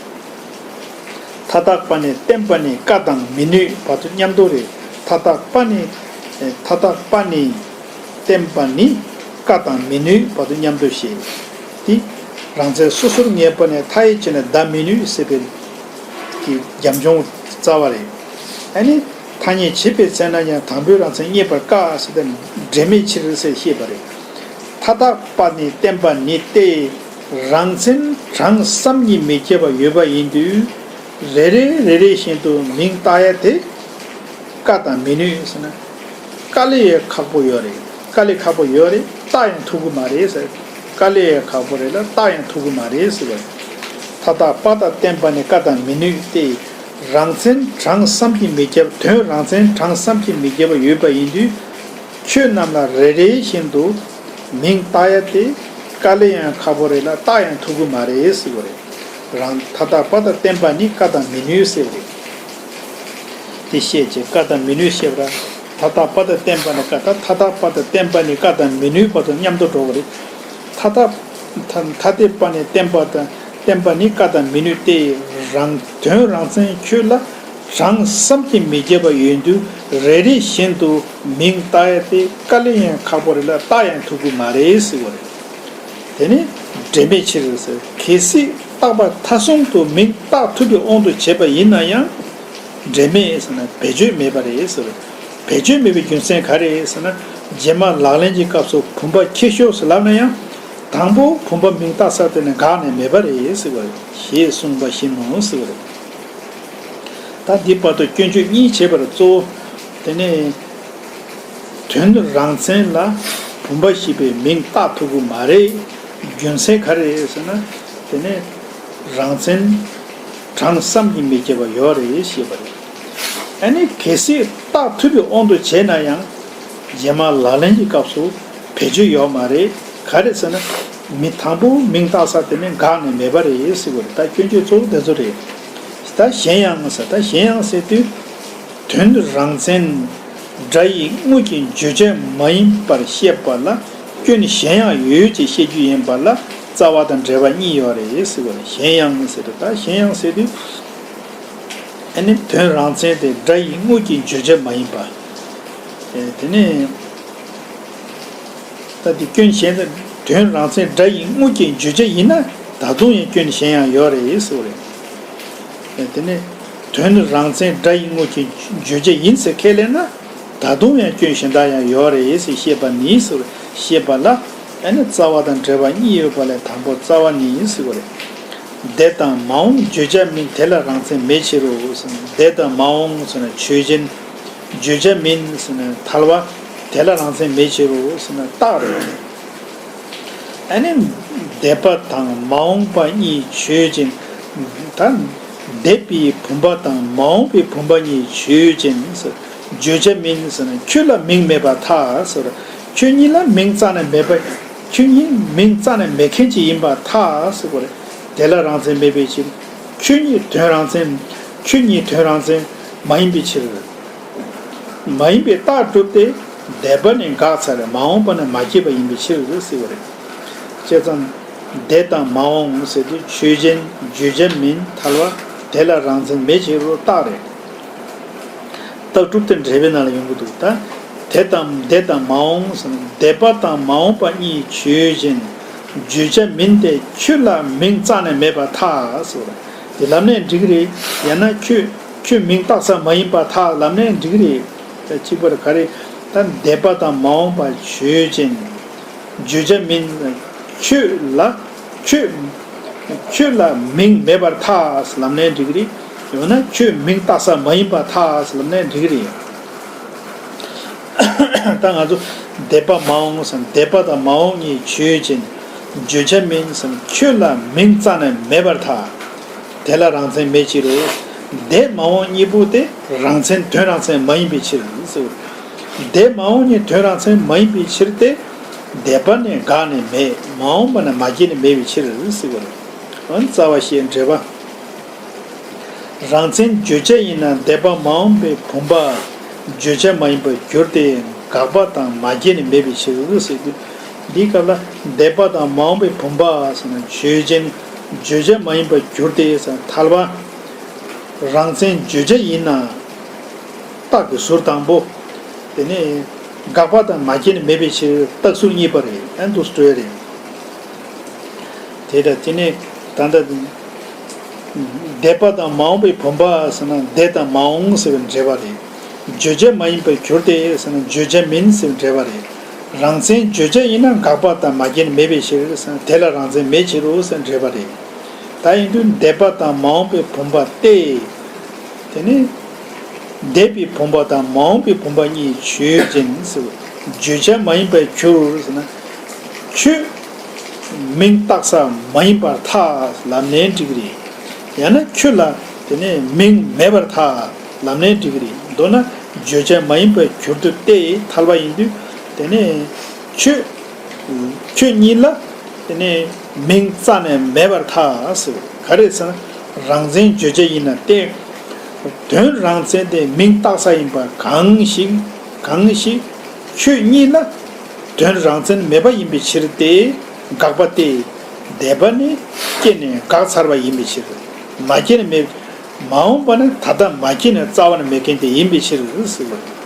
མཐའ་དག་པ་ནས་བརྟེན་པ་ནི་བཀའ་དང་མི་ནུས་བར་དུ་མཉམ་དུ་རེད། མཐའ་དག་པ་ནི། མཐའ་དག་པ་ནི་བརྟེན་པ་ནི་བཀའ་དང་མི་ནུས་བར་དུ་མཉམ་དུ་ཞེས། དེ་རང་མཚན་སོ་སོར་ངེས་པ་ནས་མཐའ་ཡས་བྱས་ནས་བརྡ་མི་ནུས་ཟེར་བའི་གི་རྒྱབ་ལྗོངས་རྩ་བ་རེད། ཨ་ནི་ཐ་སྙད་བྱེད་པའི་ཚེ་ན་ཡང་དང་པོའི་རང་མཚན་རྙེད་པར་དཀའ་ཟེར་ཏེ་འབྲེལ་མེད་ཕྱིར་ཟེར་བཤད་པ་རེད། མཐའ་དག་པ་ནི་བརྟེན་པ་ནི་སྟེ། རང་མཚན་གྲངས་བསམ་གྱིས་མི་ཁྱབ་པ་ཡོད་པ་ཡིན་དུས། རེ་རེ་རེ་རེ་བཞིན་དུ་མིང་བཏགས་ཡ་དེ། དཀའ་དང་མི་ནུས་ཟེར་ན། དཀའ་ལས་ཡང་ཁག་པོ་ཡོད་རེད། དཀའ་ལས་ཁག་པོ་ཡོད་རེད། བཏགས་ཡང་ཐུབ་ཀྱི་མ་རེད་ཟེར། དཀའ་ལས་ཡང་ཁག་པོ་རེད་ལ་བཏགས་ཡང་ཐུབ་ཀྱི་མ་རེད་ཟེར་བ་རེད། མཐའ་དག་པ་དང་བརྟེན་པ་ནི་བཀའ་དང་མི་ནུས་ཏེ། རང་མཚན་གྲངས་བསམ་གྱིས་མི་ཁྱབ། དོན་རང་མཚན་གྲངས་བསམ་གྱིས་མི་ཁྱབ་པ་ཡོད་པ་ཡིན་དུས། ཆོས་རྣམས་ལ་རེ་རེ་བཞིན་དུ་མིང་བཏགས་ཡ་དེ་དཀའ་ལས་ཡང་ཁག་པོ་རེད་ལ་བཏགས་ཡང་ཐུབ་ཀྱི་མ་རེད་ཟེར་བ་རེད། རང་མཐའ་དག་པ་དང་བརྟེན་པ་ནི་བཀའ་དང་མི་ནུས་ཟེར་བ་རེད། དེ་བཤད་ཅེས་བཀའ་དང་མི་ནུས་བཤད་པ་ར། མཐའ་དག་པ་དང་བརྟེན་པ་ནི་བཀའ་ད་མཐའ་དག་པ་དང་བརྟེན་པ་ནི་བཀའ་དང་མི་ནུས་བར་དུ་མཉམ་དུ་འགྲོ་བ་རེད། མཐའ་དག་མཐའ་མཐའ་དག་པ་ནི་བརྟེན་པ་དང་བརྟེན་པ་ནི་བཀའ་དང་མི་ནུས་ཏེ། རང་དོན་རང་མཚན་ཁྱོད་ལ་གྲངས་བསམ་གྱིས་མི་ཁྱབ་པ་ཡོད་དུས་རེ་རེ་བཞིན་དུ་མིང་བཏགས་ཡ་དེ་དཀའ་ལས་ཡང་ཁག་པོ་རེད་ལ་བཏགས་ཡང་ཐུབ་ཀྱི་མ་རེད་ཟེར་བ་རེད། དེ་ནི་འབྲེལ་མེད་ཕྱིར་ཟེར། གལ་སྲིད་བཏགས་པ་མཐའ་གསུམ་དུ་མིང་བཏགས་ཐུབ་པའི་དབང་དུ་བྱས་པ་ཡིན་ན་ཡང་། འབྲེལ་མེད་ཟེར་ན་བེད་སྤྱོད་མེད་པ་རེད་ཟེར་བ་རེད། བེད་སྤྱོད་མེད་པའི་རྒྱུ་མཚན་ག་རེ་རེད་ཟེར་ན། རྗེས་མ་ལག་ལེན་གྱི་སྐབས་སུ་བུམ་པ་ཁྱེར་ཤོག་ཟེར་ལབ་ན་ཡང་། དང་པོ་བུམ་པ་མིང་བཏགས་ས་དེ་ནི་འགག་ནས་མེད་པ་རེད་ཟེར་བ་རེད། ཞེས་གསུངས་པ་བཞིན་ནོ་ཟེར་བ་རེད། ད་འདི་བར་དུ་སྐྱོན་བརྗོད་གཉིས་བྱས་པར་གཙོ་བོ། དེ་ནས་དོན་རང་མཚན་ལ་བུམ་པ་ཞེས་པའི་མིང་བཏགས་ཐུབ་ཀྱི་མ་རེད། རྒྱུ་མཚན་ག་རེ་རེད་ཟེར་ན། དེ་ནས་རང་མཚན་གྲངས་བསམ་གྱིས་མི་ཁྱབ་པ་ཡོད་རེད་ཞེས་པ་རེད། ཨ་ནི་གལ་སྲིད་བཏགས་ཐུབ་པའི་དབང་དུ་བྱས་ན་ཡང་། རྗེས་མ་ལག་ལེན་གྱི་སྐབས་སུ་བེད་སྤྱོད་ཡོད་མ་རེད། ག་རེ་ཟེར་ན། མི་དང་པོ་མིང་བཏགས་ས་དེ་ནི་འགག་ནས་མེད་པ་རེད་ཟེར་བ་རེད། ད་སྐྱོན་བརྗོད་གཙོ་བོ་དེ་ཚོ་རེད། ད་གཞན་ཡང་ཟེར། ད་གཞན་ཡང་ཟེར་དུས། དོན་རང་མཚན་སྒྲ་ཡི་དངོས་ཀྱི་བརྗོད་བྱ་མ་ཡིན་པར་བཤད་པ་ལ་སྐྱོན་གཞན་ཡང་ཡོད་ཅེས་བཤད་རྒྱུ་ཡིན་པ་ལ་རྩ་བ་དང་འབྲེལ་བ་གཉིས་ཡོད་རེད་ཟེར་བ་རེད། གཞན་ཡང་ཟེར་དུས། ད་གཞན་ཡང་ཟེར་དུས། ཨ་ནི་དོན་རང་མཚན་དེ་སྒྲ་ཡི་དངོས་ཀྱི་བརྗོད་བྱ་མ་ཡིན་པ། ཨེ། དེ་ནས་ད་དེ་སྐྱོན་གཞན་དུ། དོན་རང་མཚན་སྒྲ་ཡི་དངོས་ཀྱི་བརྗོད་བྱ་ཡིན་ན་ད་དུང་ཡང་སྐྱོན་གཞན་ཡང་ཡོད་རེད་ཟེར་བ་རེད། ཨེ། དེ་ནས་དོན་རང་མཚན་སྒྲ་ཡི་དངོས་ཀྱི་བརྗོད་བྱ་ཡིན་ཟེར་ཁས་ལེན་ན་ད་དུང་ཡང་སྐྱོན་གཞན་དག་ཡང་ཡོད་རེད་ཟེར་བཤད་པ་ནི་ཟེར་བ་རེད། བཤད་པ་ལ་ཨ་ནི་རྩ་བ་དང་འབྲེལ་བ་གཉིས་ཡོད་པ་ལས་དང་པོ་རྩ་བ་ནི་ཟེར་བ་རེད། དེ་དང་མ་འོངས་བརྗོད་བྱ་མིན་དེ་ལ་རང་མཚན་མེད་ཕྱིར་རོ་ཟེར་ན། དེ་དང་མ་འོངས་ཟེར་ན་ཆོས་ཅན། བརྗོད་བྱ་མིན་ཟེར་ན་ཐལ་བ། དེ་ལ་རང་མཚན་མེད་ཕྱིར་རོ་ཟེར་ན་རྟགས་རེད། ཨ་ནི་འདས་པ་དང་མ་འོངས་པ་གཉིས་ཆོས་ཅན། ད་འདས་པའི་བུམ་པ་དང་མ་འོངས་པའི་བུམ་པ་གཉིས་ཆོས་ཅན་ཟེར། བརྗོད་བྱ་མིན་ཟེར་ན་ཁྱོད་ལ་མིང་མེད་པར་ཐལ་ཟེར། ཁྱོད་གཉིས་ལ་མིང་རྩ་ནས་མེད་པ། ཁྱོད་གཉིས་མིང་རྩ་ནས་མེད་མཁན་ཅིག་ཡིན་པར་ཐལ་ཟེར་བ་རེད། དེ་ལ་རང་མཚན་མེད་པའི་ཕྱིར། ཁྱོད་གཉིས་དོན་རང་མཚན། ཁྱོད་གཉིས་དོན་རང་མཚན་མ་ཡིན་པའི་ཕྱིར། མ་ཡིན་པའི་རྟགས་གྲུབ་སྟེ། འདས་པ་ནི་འགག་ཚར། མ་འོངས་པ་ནི་མ་སྐྱེས་པ་ཡིན་པའི་ཕྱིར་ཟེར་བ་རེད། བྱས་ཙང་། དེ་དང་མ་འོངས་ཟེར་དུས་ཆོས་ཅན། བརྗོད་བྱ་མིན། ཐལ་བ། དེ་ལ་རང་མཚན་མེད་ཕྱིར་རོ་རྟགས་རེད། རྟགས་གྲུབ་སྟེ་འབྲེལ་བའི་ནང་ལ་ཡོང་གི་འདུག་ད། དེ་དང་དེ་དང་མ་འོངས་ཟེར་ན་འདས་པ་དང་མ་འོངས་པ་གཉིས་ཆོས་ཅན། བརྗོད་བྱ་མིན་ཏེ་ཁྱོད་ལ་མིང་རྩ་ནས་མེད་པར་ཐལ་ཟེར་བ་རེད། དེ་ལབ་ནས་འགྲིག་གི་རེད། ཡང་ན་ཁྱོད། ཁྱོད་མིང་བཏགས་ས་མ་ཡིན་པར་ཐལ་ལབ་ནས་འགྲིག་གི་རེད། ད་གཅིག་པར་ག་རེ། ད་འདས་པ་དང་མ་འོངས་པ་ཆོས་ཅན། བརྗོད་བྱ་མིན། ཁྱོད་ལ། ཁྱོད། ཁྱོད་ལ་མིང་མེད་པར་ཐལ་ལབ་ནས་འགྲིག་གི་རེད། ཡང་ན་ཁྱོད་མིང་བཏགས་ས་མ་ཡིན་པར་ཐལ་ལབ་ནས་འགྲིག་གི་རེད། ད་ང་ཚོ་འདས་པ་མ་འོངས་སམ། འདས་པ་དང་མ་འོངས་གཉིས་ཆོས་ཅན། བརྗོད་བྱ་མིན་སམ། ཁྱོད་ལ་མིང་རྩ་ནས་མེད་པར་ཐལ། དེ་ལ་རང་མཚན་མེད་ཕྱིར་རོ། འདས་མ་འོངས་གཉིས་པོ་དེ་རང་མཚན། དོན་རང་མཚན་མ་ཡིན་པའི་ཕྱིར་ཟེར་བ་རེད། འདས་མ་འོངས་གཉིས་དོན་རང་མཚན་མ་ཡིན་པའི་ཕྱིར་ཏེ། འདས་པ་ནི་འགག་ནས་མེད། མ་འོངས་པ་ནི་མ་སྐྱེས་ནས་མེད་པའི་ཕྱིར་ཟེར་བ་རེད། འོ་ན་རྩ་བ་ཤེས། འབྲེལ་བ། རང་མཚན་བརྗོད་བྱ་ཡིན་ན་འདས་པ་མ་འོངས་པའི་བུམ་པ་བརྗོད་བྱ་མ་ཡིན་པར་གྱུར་ཏེ་འགག་པ་དང་མ་སྐྱེས་ནས་མེད་པའི་ཕྱིར་ཟེར་དུས། འདིའི་སྐབས་ལ་འདས་པ་དང་མ་འོངས་པའི་བུམ་པ་ཟེར་ན་ཆོས་ཅན། བརྗོད་བྱ་མ་ཡིན་པར་གྱུར་ཏེ་ཟེར་ན་ཐལ་བ། རང་མཚན་བརྗོད་བྱ་ཡིན་ན། རྟགས་ཀྱི་ཟུར་དང་པོ། དེ་ནས་འགག་པ་དང་མ་སྐྱེས་ནས་མེད་པའི་ཕྱིར་རྟགས་ཟུར་གཉིས་པ་རེད། ཨ་འདུག་སེ་འགྲོ་ཡ་རེད། དེ་ལྟར་དེ་ནས་ད་ལྟ་འདས་པ་དང་མ་འོངས་པའི་བུམ་པ་ཟེར་ན་འདས་དང་མ་འོངས་ཟེར་བའི་འབྲེལ་བ་རེད། བརྗོད་བྱ་མ་ཡིན་པར་གྱུར་ཏེ་ཟེར་ན་བརྗོད་བྱ་མིན་ཟེར་བའི་འབྲེལ་བ་རེད། རང་མཚན་བརྗོད་བྱ་ཡིན་ན་འགག་པ་དང་མ་སྐྱེས་ནས་མེད་པའི་ཕྱིར་ཟེར་ན་དེ་ལ་རང་མཚན་མེད་ཕྱིར་རོ་ཟེར་འབྲེལ་བ་རེད། ད་ཡིན་དུས་འདས་པ་དང་མ་འོངས་པའི་བུམ་པ་སྟེ། དེ་ནི་འདས་པའི་བུམ་པ་དང་མ་འོངས་པའི་བུམ་པ་གཉིས་ཆོས་ཅན་ཟེར། བརྗོད་བྱ་མ་ཡིན་པར་གྱུར་ཟེར་ན། ཁྱོད་མིང་བཏགས་ས་མ་ཡིན་པར་ཐལ་ལབ་ནའི་འགྲིག་གི་རེད། ཡང་ན་ཁྱོད་ལ་དེ་ནས་མིང་མེད་པར་ཐལ་ལབ་ནའི་འགྲིག་གི་རེད། མདོར་ན་བརྗོད་བྱ་མ་ཡིན་པར་གྱུར་ཏེ་སྟེ་ཐལ་བ་ཡིན་དུས་དེ་ནས་ཁྱོད། ཁྱོད་གཉིས་ལ་དེ་ནས་མིང་རྩ་ནས་མེད་པར་ཐལ་ཟེར། ག་རེ་ཟེར་ན་རང་མཚན་བརྗོད་བྱ་ཡིན་ན་སྟེ། དོན་རང་མཚན་དེ་མིང་བཏགས་ས་ཡིན་པ་གང་ཞིག་གང་ཞིག་ཁྱོད་གཉིས་ལ་དོན་རང་མཚན་མེད་པ་ཡིན་པའི་ཕྱིར་ཏེ། འགག་པ་སྟེ། འདས་པ་ནི་སྐྱེས་ནས་འགག་ཚར་བ་ཡིན་པའི་ཕྱིར། མ་སྐྱེས་ནས་མེད། མ་འོངས་པ་ནི་ད་ལྟ་མ་སྐྱེས་ནས་རྩ་བ་ནས་མེད་མཁན་དེ་ཡིན་པའི་ཕྱིར་ཟེར་བ་རེད།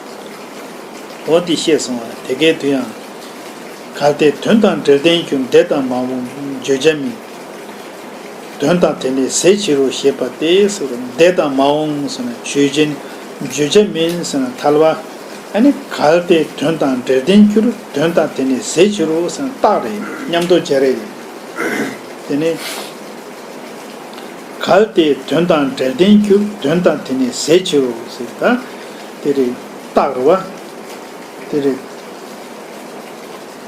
འོ་དེ་ཤེས་སོང་བ་དེ་གའི་དུས་ཡང་། གལ་ཏེ་དོན་དང་འབྲེལ་ལྡན་གྱུར་འདས་དང་མ་འོངས་བརྗོད་བྱ་མིན། དོན་དང་དེ་ནི་ཟད་ཕྱིར་རོ་ཞེས་པ་སྟེ་ཟེར་བ། འདས་དང་མ་འོངས་ཟེར་ན་ཆོས་ཅན། བརྗོད་བྱ་མིན་ཟེར་ན་ཐལ་བ། ཨ་ནི་གལ་ཏེ་དོན་དང་འབྲེལ་ལྡན་གྱུར། དོན་དང་དེ་ནི་ཟད་ཕྱིར་རོ་ཟེར་ན་རྟགས་རེད། མཉམ་དུ་སྦྱར་རེད། དེ་ནི་གལ་ཏེ་དོན་དང་འབྲེལ་ལྡན་གྱུར། དོན་དང་དེ་ནི་ཟད་ཕྱིར་རོ་ཟེར་ད། དེ་རེད། རྟགས་རེད་བ། དེ་རེད།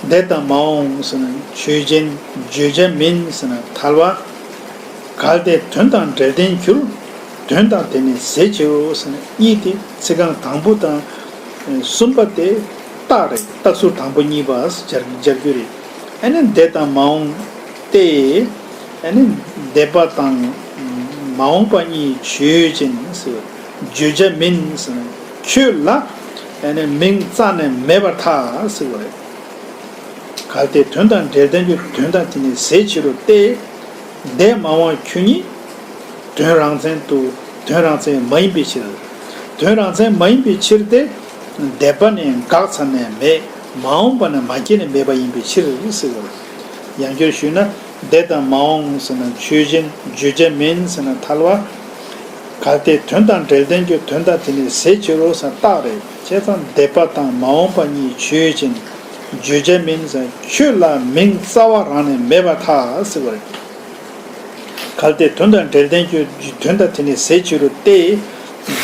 འདས་དང་མ་འོངས་ཟེར་ན་ཆོས་ཅན། བརྗོད་བྱ་མིན་ཟེར་ན་ཐལ་བ། གལ་ཏེ་དོན་དང་འབྲེལ་ལྡན་གྱུར། དོན་དང་དེ་ནི་ཟད་ཕྱིར་རོ་ཟེར་ན་གཉིས་དེ་ཚིག་རྐང་དང་པོ་དང་གསུམ་པ་དེ་རྟགས་རེད། རྟགས་ཟུར་དང་པོ་གཉིས་པ་སྦྱར་སྦྱར་རྒྱུ་རེད། ཨ་ནི་འདས་དང་མ་འོངས་ཏེ། ཨ་ནི་འདས་པ་དང་མ་འོངས་པ་གཉིས་ཆོས་ཅན་ཟེར། བརྗོད་བྱ་མིན་ཟེར་ན་ཁྱོད་ལ་ཨ་ནི་མིང་རྩ་ནས་མེད་པར་ཐལ་ཟེར་བ་རེད། གལ་ཏེ་དོན་དང་འབྲེལ་ལྡན་གྱི་དོན་དང་དེ་ནི་ཟད་ཕྱིར་རོ་སྟེ། འདས་མ་འོངས་ཁྱོད་ཉིད་དོན་རང་མཚན་དུ། དོན་རང་མཚན་མ་ཡིན་པའི་ཕྱིར། དོན་རང་མཚན་མ་ཡིན་པའི་ཕྱིར་ཏེ། འདས་པ་ནི་འགག་ཚར་ནས་མེད། མ་འོངས་པ་ནི་མ་སྐྱེས་ནས་མེད་པ་ཡིན་པའི་ཕྱིར་ཟེར་བ་རེད། ཡང་བསྐྱར་ཞུས་ན། འདས་དང་མ་འོངས་ཟེར་ན་ཆོས་ཅན། བརྗོད་བྱ་མིན་ཟེར་ན་ཐལ་བ། གལ་ཏེ་དོན་དང་འབྲེལ་ལྡན་གྱི་དོན་དང་དེ་ནི་ཟད་ཕྱིར་རོ་ཟེར་རྟགས་རེད། བྱས་ཙང་འདས་པ་དང་མ་འོངས་པ་གཉིས་ཆོས་ཅན། བརྗོད་བྱ་མིན་ཟེར་ཁྱོད་ལ་མིང་རྩ་བ་རང་ནས་མེད་པར་ཐལ་ཟེར་བ་རེད། གལ་ཏེ་དོན་དང་འབྲེལ་ལྡན་གྱི་དོན་དང་དེ་ནི་ཟད་ཕྱིར་རོ་སྟེ།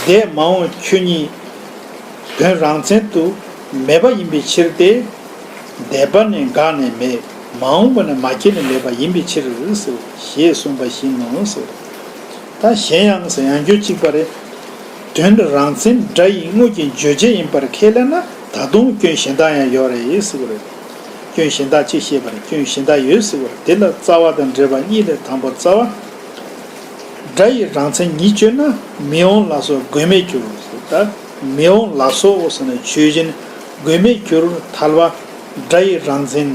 འདས་མ་འོངས་ཁྱོད་ཉིད་དོན་རང་མཚན་དུ་མེད་པ་ཡིན་པའི་ཕྱིར་ཏེ། འདས་པ་ནི་འགག་ནས་མེད། མ་འོངས་པ་ནི་མ་སྐྱེས་ནས་མེད་པ་ཡིན་པའི་ཕྱིར་ཟེར་ཞེས་གསུངས་པ་བཞིན་ནོ་ཟེར། ད་གཞན་ཡང་ཟེར་ཡང་བསྐྱར་གཅིག་པ་རེད། དོན་རང་མཚན་སྒྲ་ཡི་དངོས་ཀྱི་བརྗོད་བྱ་ཡིན་པར་ཁས་ལེན་ན་ད་དུང་སྐྱོན་གཞན་དག་ཡང་ཡོད་རེད་ཟེར་བ་རེད། སྐྱོན་གཞན་དག་ཅིག་བཤད་པ་རེད། སྐྱོན་གཞན་དག་ཡོད་ཟེར་བ་རེད། དེ་ལ་རྩ་བ་དང་འགྲེལ་པ་གཉིས་ལས་དང་པོ་རྩ་བ། སྒྲ་ཡི་རང་མཚན་ཉིད་བརྗོད་ན་མི་འོང་ལ་སོགས་དགོས་མེད་འགྱུར་ཟེར། ད་མི་འོང་ལ་སོགས་ཟེར་ན་ཆོས་ཅན། དགོས་མེད་འགྱུར་ཐལ་བ། སྒྲ་ཡི་རང་མཚན་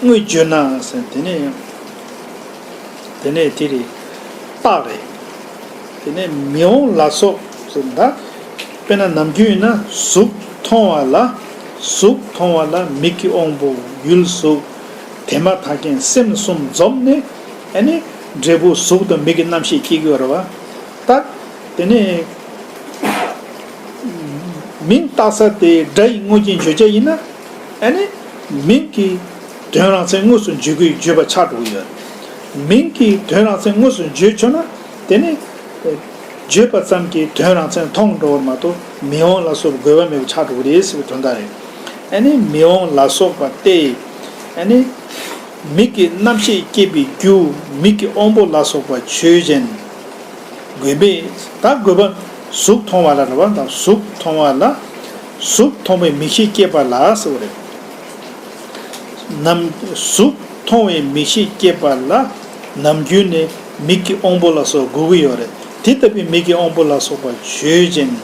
དངོས་བརྗོད་ན་ཟེར། དེ་ནས་དེ་ནས་དེ་རེད། རྟགས་རེད། དེ་ནས་མི་འོང་ལ་སོགས་ཟེར། ད་དཔེར་ན་ནམ་རྒྱུན་ཡིན་ན་གཟུགས་མཐོང་བ་ལ། གཟུགས་མཐོང་བ་ལ་མིག་གི་དབང་པོ་ཡུལ་གཟུགས། དེ་མ་ཐག་རྐྱེན་སེམས་གསུམ་འཛོམས་ནས་ཨ་ནི་འབྲས་བུ་གཟུགས་དང་མིག་གི་རྣམ་ཤེས་སྐྱེ་གི་ཡོད་རེད་བ། ད་དེ་ནས་མིང་བཏགས་ས་དེ་སྒྲ་ཡི་དངོས་ཀྱི་བརྗོད་བྱ་ཡིན་ན། ཨ་ནི་མིང་གིས་དོན་རང་མཚན་དངོས་སུ་བརྗོད་དགོས། བརྗོད་པ་ཆགས་འགྲོ་གི་ཡོད། མིང་གིས་དོན་རང་མཚན་དངོས་སུ་བརྗོད་ཆོག་ན་དེ་ནི་བརྗོད་པ་ཙམ་གྱིས་དོན་རང་མཚན་མཐོང་འགྲོ་བར་མ་གཏོགས་མི་འོང་ལ་སོགས་དགོས་པ་མེད་པ་ཆགས་འགྲོ་གི་རེད་ཟེར་བའི་དོན་དག་རེད། ཨ་ནི་མི་འོང་ལ་སོགས་པ་སྟེ། ཨ་ནི་མིག་གི་རྣམ་ཤེས་སྐྱེད་པའི་རྒྱུ་མིག་གི་དབང་པོ་ལ་སོགས་པ་ཆོས་ཅན། དགོས་པས། ད་དགོས་པ་གཟུགས་མཐོང་བ་ལ་རེད་བ། ད་གཟུགས་མཐོང་བ་ལ་གཟུགས་མཐོང་བའི་མིག་ཤེས་སྐྱེད་པ་ལ་ཟེར་བ་རེད། ནམ་གཟུགས་མཐོང་བའི་མིག་ཤེས་སྐྱེད་པ་ལ་ནམ་རྒྱུན་ནས་མིག་གི་དབང་པོ་ལ་སོགས་དགོས་ཀྱི་ཡོད་རེད། དེ་ལྟ་བུའི་མིག་གི་དབང་པོ་ལ་སོགས་པ་ཆོས་ཅན།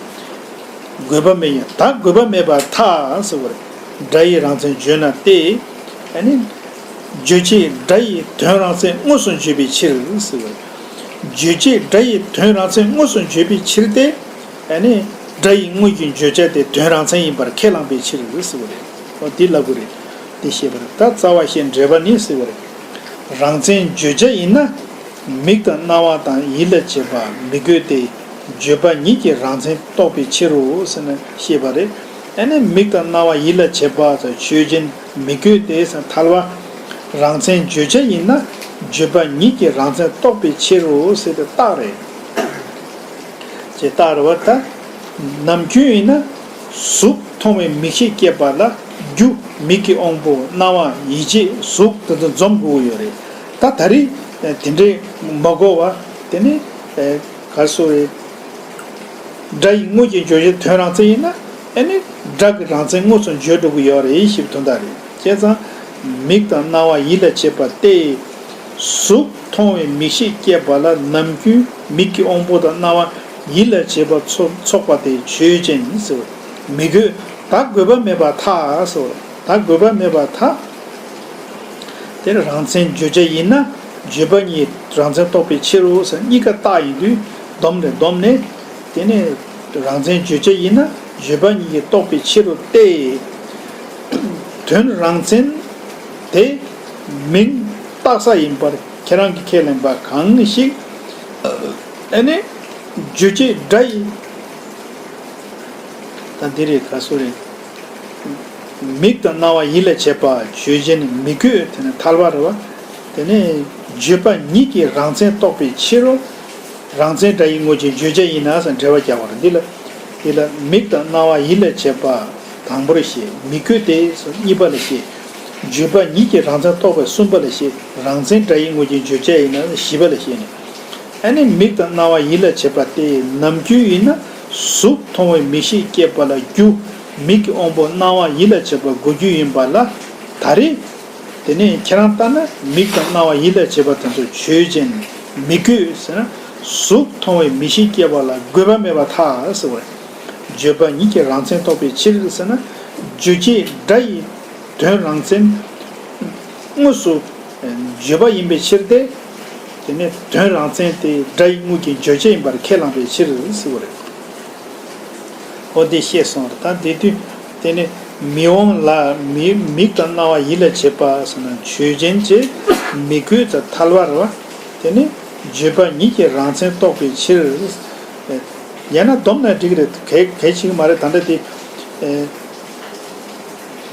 དགོས་པ་མེད་ཡང་ད་དགོས་པ་མེད་པར་ཐལ་ཟེར་བ་རེད། སྒྲ་ཡི་རང་མཚན་བརྗོད་ན་སྟེ། ཨ་ནི། རྗོད་བྱེད་སྒྲ་ཡི་དོན་རང་མཚན་དངོས་སུ་བརྗོད་པའི་ཕྱིར་ཟེར་བ་རེད། རྗོད་བྱེད་སྒྲ་ཡི་དོན་རང་མཚན་དངོས་སུ་བརྗོད་པའི་ཕྱིར་ཏེ། ཨ་ནི། སྒྲ་ཡི་དངོས་ཀྱི་བརྗོད་བྱ་དེ་དོན་རང་མཚན་ཡིན་པར་ཁས་བླངས་པའི་ཕྱིར་ཟེར་བ་རེད། འོ་འདི་ལབ་དགོས་རེད། འདི་བཤད་པ་རེད། ད་རྩ་བ་བཤད་འགྲེལ་པ་ནི་ཟེར་བ་རེད། རང་མཚན་བརྗོད་བྱ་ཡིན་ན། མིག་དང་རྣ་བ་དང་ཡིད་ལ་བྱེད་པ་མི་དགོས་ཏེ། བརྗོད་པ་ཉིད་ཀྱིས་རང་མཚན་རྟོགས་པའི་ཕྱིར་རོ་ཟེར་ནས་བཤད་པ་རེད། ཨ་ནི་མིག་དང་རྣ་བ་ཡིད་ལ་བྱེད་པ་ཟེར་ཆོས་ཅན། མི་དགོས་ཏེ་ཟེར་ཐལ་བ། རང་མཚན་བརྗོད་བྱ་ཡིན་ན་བརྗོད་པ་ཉིད་ཀྱིས་རང་མཚན་རྟོགས་པའི་ཕྱིར་རོ་ཟེར་ཏེ་རྟགས་རེད། ཅེས་རྟགས་རེད་བ། ད་ནམ་རྒྱུན་ཡིན་ན་གཟུགས་མཐོང་བའི་མིག་ཤེས་སྐྱེད་པ་ལ་རྒྱུ་མིག་གི་དབང་པོ་རྣ་བ་ཡིད་བྱེད་གཟུགས་དེ་ཚོ་འཛོམས་དགོས་ཀྱི་ཡོད་རེད། ད་ད་རེས་དེ་འདྲའི་མ་གོ་བ་དེ་ནི་ག་རེ་ཟེར་རེད། སྒྲ་ཡི་དངོས་ཀྱི་བརྗོད་བྱ་དོན་རང་མཚན་ཡིན་ན་ཨ་ནི་སྒྲ་གི་རང་མཚན་དངོས་སུ་བརྗོད་འགྲོ་གི་ཡོད་རེད་ཞེས་པའི་དོན་དག་རེད། བྱས་ཙང་མིག་དང་རྣ་བ་ཡིད་ལ་བྱེད་པ་སྟེ། གཟུགས་མཐོང་བའི་མིག་ཤེས་སྐྱེད་པ་ལ་ནམ་རྒྱུན་མིག་གི་དབང་པོ་དང་རྣ་བ་ཡིད་ལ་བྱེད་པ་ཚོ་ཚོགས་པ་དེ་ཆོས་ཅན་ཟེར་བ། མི་དགོས། ད་དགོས་པ་མེད་པར་ཐལ་ཟེར་བ། ད་དགོས་པ་མེད་པར་ཐལ། དེར་རང་མཚན་བརྗོད་བྱ་ཡིན་ན་བརྗོད་པ་ཉིད་རང་མཚན་རྟོགས་པའི་ཕྱིར་རོ་ཟེར། གཉིས་ཀ་རྟགས་ཡིན་དུས་སྡོམ་རེད། སྡོམ་ནས་དེ་ནས་རང་མཚན་བརྗོད་བྱ་ཡིན་ན་བརྗོད་པ་ཉིད་ཀྱིས་རྟོགས་པའི་ཕྱིར་རོ་སྟེ། དོན་རང་མཚན་དེ་མིང་བཏགས་ས་ཡིན་པར་ ཁྱེད་རང་གིས་ཁས་ལེན་པ་གང་ཞིག་ཨ་ནི་རྗོད་བྱེད་སྒྲ་ཡི། ད་འདི་རེད། ག་སུ་རེད། མིག་དང་རྣ་བ་ཡིད་ལ་བྱེད་པ་ཆོས་ཅན། མི་དགོས་དེ་ནི་ཐལ་བ་རེད་བ། དེ་ནི་བརྗོད་པ་ཉིད་ཀྱི་རང་མཚན་རྟོགས་པའི་ཕྱིར་རོ། རང་མཚན་སྒྲ་ཡིས་དངོས་ཀྱི་བརྗོད་བྱ་ཡིན་ན་ཟེར་འགྲེལ་བ་རྒྱག་པ་རེད། འདི་ལ། འདི་ལ་མིག་དང་རྣ་བ་ཡིད་ལ་བྱེད་པ་དང་པོར་བཤད། མི་དགོས་ཏེ་གཉིས་པ་ལ་བཤད། བརྗོད་པ་ཉིད་ཀྱི་རང་མཚན་རྟོགས་པའི་གསུམ་པ་ལ་བཤད། རང་མཚན་སྒྲ་ཡིས་དངོས་ཀྱི་བརྗོད་བྱ་ཡིན་ན་བཞི་པ་ལ་བཤད་ནས། ཨ་ནི་མིག་དང་རྣ་བ་ཡིད་ལ་བྱེད་པ་སྟེ། ནམ་རྒྱུན་ཡིན་ན་གཟུགས་མཐོང་བའི་མིག་ཤེས་སྐྱེད་པ་ལ་རྒྱུ་མིག་གི་དབང་པོ་རྣ་བ་ཡིད་ལ་བྱེད་པ་དགོས་རྒྱུ་ཡིན་པ་ལ། ད་རེས། དེ་ནས་ཁྱེད་རང་ལྟར་ན་མིག་དང་རྣ་བ་ཡིད་ལ་བྱེད་པ་དེ་ཚོ་ཆོས་ཅན། མི་དགོས་ཟེར་ན། གཟུགས་མཐོང་བའི་མིག་ཤེས་སྐྱེད་པ་ལ་དགོས་པ་མེད་པར་ཐལ་ཟེར་བ་རེད། བརྗོད་པ་ཉིད་ཀྱི་རང་མཚན་རྟོགས་པའི་ཕྱིར་ཟེར་ན། རྗོད་བྱེད་སྒྲ་ཡི་དོན་རང་མཚན་དངོས་སུ་བརྗོད་པ་ཡིན་པའི་ཕྱིར་ཏེ། དེ་ནས་དོན་རང་མཚན་དེ་སྒྲ་ཡི་དངོས་ཀྱི་བརྗོད་བྱ་ཡིན་པར་ཁས་བླངས་པའི་ཕྱིར་ཟེར་བ་རེད། འོ་དེ་ཤེས་སོང་། ད་དེ་དུས་དེ་ནི་མིག་དབང་ལ་མི་མིག་དང་རྣ་བ་ཡིད་ལ་བྱེད་པ་ཟེར་ན་ཆོས་ཅན་གྱི་མི་དགོས་དང་ཐལ་བ་རེད་བ། དེ་ནི་བརྗོད་པ་ཉིད་ཀྱི་རང་མཚན་རྟོགས་པའི་ཕྱིར། ཡང་ན་བསྡོམས་ན་འགྲིག་གི་རེད། གལ་གལ་ཆེ་གི་མ་རེད། ད་ལྟ་དེ།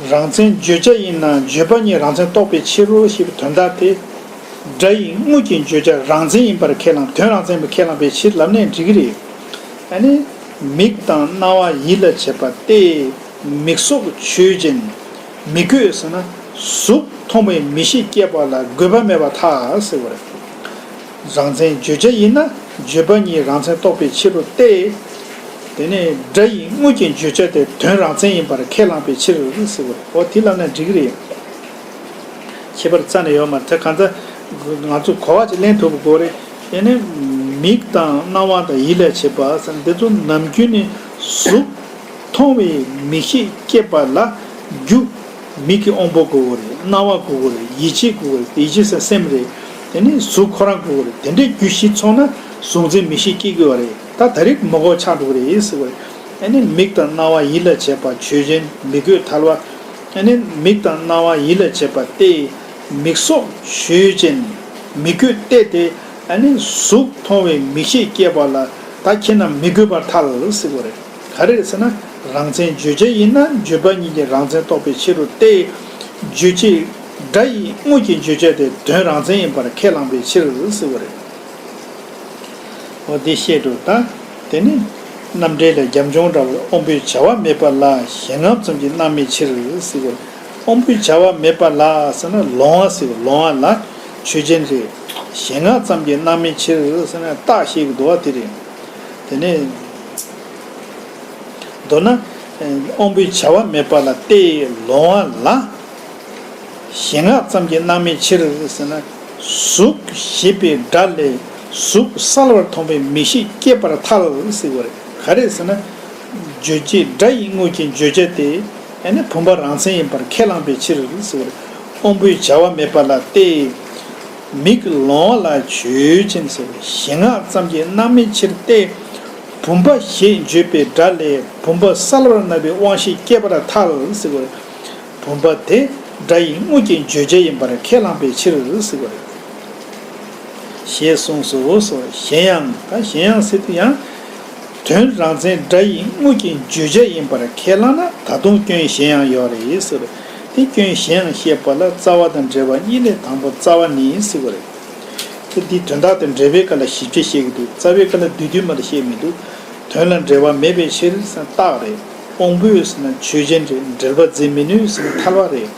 རང་མཚན་བརྗོད་བྱ་ཡིན་ན་བརྗོད་པ་ཉིད་རང་མཚན་རྟོགས་པའི་ཕྱིར་རོ་ཞེས་པའི་དོན་དག་དེ། སྒྲ་ཡི་དངོས་ཀྱི་བརྗོད་བྱ་རང་མཚན་ཡིན་པར་ཁས་བླངས། དོན་རང་མཚན་ཡིན་པར་ཁས་བླངས་པའི་ཕྱིར་ལབ་ནས་འགྲིག་གི་རེད། ཨ་ནི། མིག་དང་རྣ་བ་ཡིད་ལ་བྱེད་པ་སྟེ། མིག་སོགས་ཆོས་ཅན། མི་དགོས་ཟེར་ན། གཟུགས་མཐོང་བའི་མིག་ཤེས་སྐྱེད་པ་ལ་དགོས་པ་མེད་པར་ཐལ་ཟེར་བ་རེད། རང་མཚན་བརྗོད་བྱ་ཡིན་ན་བརྗོད་པ་ཉིད་རང་མཚན་རྟོགས་པའི་ཕྱིར་རོ་སྟེ། དེ་ནས་སྒྲ་ཡི་དངོས་ཀྱི་བརྗོད་བྱ་དེ་དོན་རང་མཚན་ཡིན་པར་ཁས་བླངས་པའི་ཕྱིར་ཟེར་བ་རེད། འོ་དེ་ལབ་ན་འགྲིག་གི་རེད། ཁྱད་པར་རྩ་ནས་ཡོད་མ་རེད། ད་གང་ལྟར་ང་ཚོ་གོ་བ་ཅིག་ལེན་ཐུབ་པ་དགོས་རེད། དེ་ནས་མིག་དང་རྣ་བ་དང་ཡིད་ལ་བྱེད་པ་ཟེར་འདི་ཚོ་ནམ་རྒྱུན་ནས་གཟུགས་མཐོང་བའི་མིག་ཤེས་སྐྱེད་པ་ལ་རྒྱུ། མིག་གི་དབང་པོ་དགོས་ཀྱི་རེད། རྣ་བ་དགོས་ཀྱི་རེད། ཡིད་བྱེད་དགོས་ཀྱི་རེད། ཡིད་བྱེད་ཟེར་སེམས་རེད། དེ་ནས་གཟུགས་ཁོ་རང་དགོས་ཀྱི་རེད། དེ་འདྲའི་རྒྱུ་བཞི་ཚང་ན་གཟུགས་འཛིན་མིག་ཤེས་སྐྱེ་དགོས་པ་རེད། ད་ད་རེས་མ་དགོས་ཆགས་འགྲོ་གི་རེད་ཟེར་བ་རེད། ཨ་ནི་མིག་དང་རྣ་བ་ཡིད་ལ་བྱེད་པ་ཆོས་ཅན། མི་དགོས་ཐལ་བ། ཨ་ནི་མིག་དང་རྣ་བ་ཡིད་ལ་བྱེད་པ་སྟེ། མིག་སོགས་ཆོས་ཅན། མི་དགོས་ཏེ་སྟེ། ཨ་ནི་གཟུགས་མཐོང་བའི་མིག་ཤེས་སྐྱེད་པ་ལ་ད་ཁྱེད་རྣམས་མི་དགོས་པར་ཐལ་ཟེར་བ་རེད། ག་རེ་རེད་ཟེར་ན། རང་མཚན་བརྗོད་བྱ་ཡིན་ན་བརྗོད་པ་ཉིད་ཀྱི་རང་མཚན་རྟོགས་པའི་ཕྱིར་རོ་སྟེ། རྗོད་བྱེད་སྒྲ་ཡི་དངོས་ཀྱི་བརྗོད་བྱ་དེ་དོན་རང་མཚན་ཡིན་པར་ཁས་བླངས་པའི་ཕྱིར་ཟེར་བ་རེད། འོ་དེ་བཤད་འགྲོ། ད་དེ་ནི་རྣམ་འགྲེལ་ལ་རྒྱབ་ལྗོངས་འདྲ་བོ། དབང་པོའི་བྱ་བ་མེད་པ་ལ་ཞེན་སྔགས་ཙམ་གྱིས་སྣང་མེད་ཕྱིར་ཟེར་བ། དབང་པོའི་བྱ་བ་མེད་པ་ལ་ཟེར་ན་ལོང་བ་ཟེར་བ། ལོང་བ་ལ་ཆོས་ཅན་རེད། ཞེན་སྔགས་ཙམ་གྱིས་སྣང་མེད་ཕྱིར་ཟེར་ན་རྟགས་བཤད་ཀྱི་འདུག་བ། དེ་རེད། དེ་ནས། མདོར་ན། དབང་པོའི་བྱ་བ་མེད་པ་ལ་སྟེ་ལོང་བ་ལ། ཞེན་སྔགས་ཙམ་གྱིས་སྣང་མེད་ཕྱིར་ཟེར་ན། གཟུགས་ཞེས་པའི་སྒྲ་ལས་གཟུགས་གསལ་བར་མཐོང་བའི་མིག་ཤེས་སྐྱེད་པར་ཐལ་ཟེར་བ་རེད། ག་རེ་ཟེར་ན། རྗོད་བྱེད་སྒྲ་ཡི་དངོས་ཀྱི་བརྗོད་བྱ་སྟེ། ཨ་ནི་བུམ་པ་རང་མཚན་ཡིན་པར་ཁས་བླངས་པའི་ཕྱིར་ཟེར་བ་རེད། དབང་པོའི་བྱ་བ་མེད་པ་ལ་སྟེ། མིག་ལོང་བ་ལ་ཆོས་ཅན་ཟེར་བ། ཞེན་སྔགས་ཙམ་གྱིས་སྣང་མེད་ཕྱིར་ཏེ། བུམ་པ་ཞེས་བརྗོད་པའི་སྒྲ་ལས་བུམ་པ་གསལ་བར་སྣང་བའི་དབང་ཤེས་སྐྱེད་པར་ཐལ་ཟེར་བ་རེད། བུམ་པ་དེ་སྒྲ་ཡི་དངོས་ཀྱི་བརྗོད་བྱ་ཡིན་པར་ཁས་བླངས་པའི་ཕྱིར་ཟེར་བ་རེད། ཞེས་གསུངས་སོ། གཞན་ཡང་། ད་གཞན་ཡང་ཟེར་དུས་ཡང་། དོན་རང་མཚན་སྒྲ་ཡི་དངོས་ཀྱི་བརྗོད་བྱ་ཡིན་པར་ཁས་བླངས་ན་ད་དུང་སྐྱོན་གཞན་ཡང་ཡོད་རེད་ཟེར། དེ་སྐྱོན་གཞན་ཡང་བཤད་པ་ལ་རྩ་བ་དང་འགྲེལ་པ་གཉིས་ལས་དང་པོ་རྩ་བ་ནི་ཟེར་བ་རེད། དེ་འདིའི་དོན་དག་དེ་འགྲེལ་པའི་སྐབས་ལ་ཞིབ་ཆ་བཤད་ཀྱི་འདུག་རྩ་བའི་སྐབས་ལ་བསྡུས་བསྡུས་མ་ལ་བཤད་མི་འདུག་དོན་ལ་འགྲེལ་པ་མེད་པའི་ཕྱིར་ཟེར་ན་རྟགས་རེད། དབང་པོས་ཟེར་ན་ཆོས་ཅན་རེད། འགྲེལ་པ་འཛིན་མི་ནུས་ཟེར་ན་ཐལ་བ་རེད།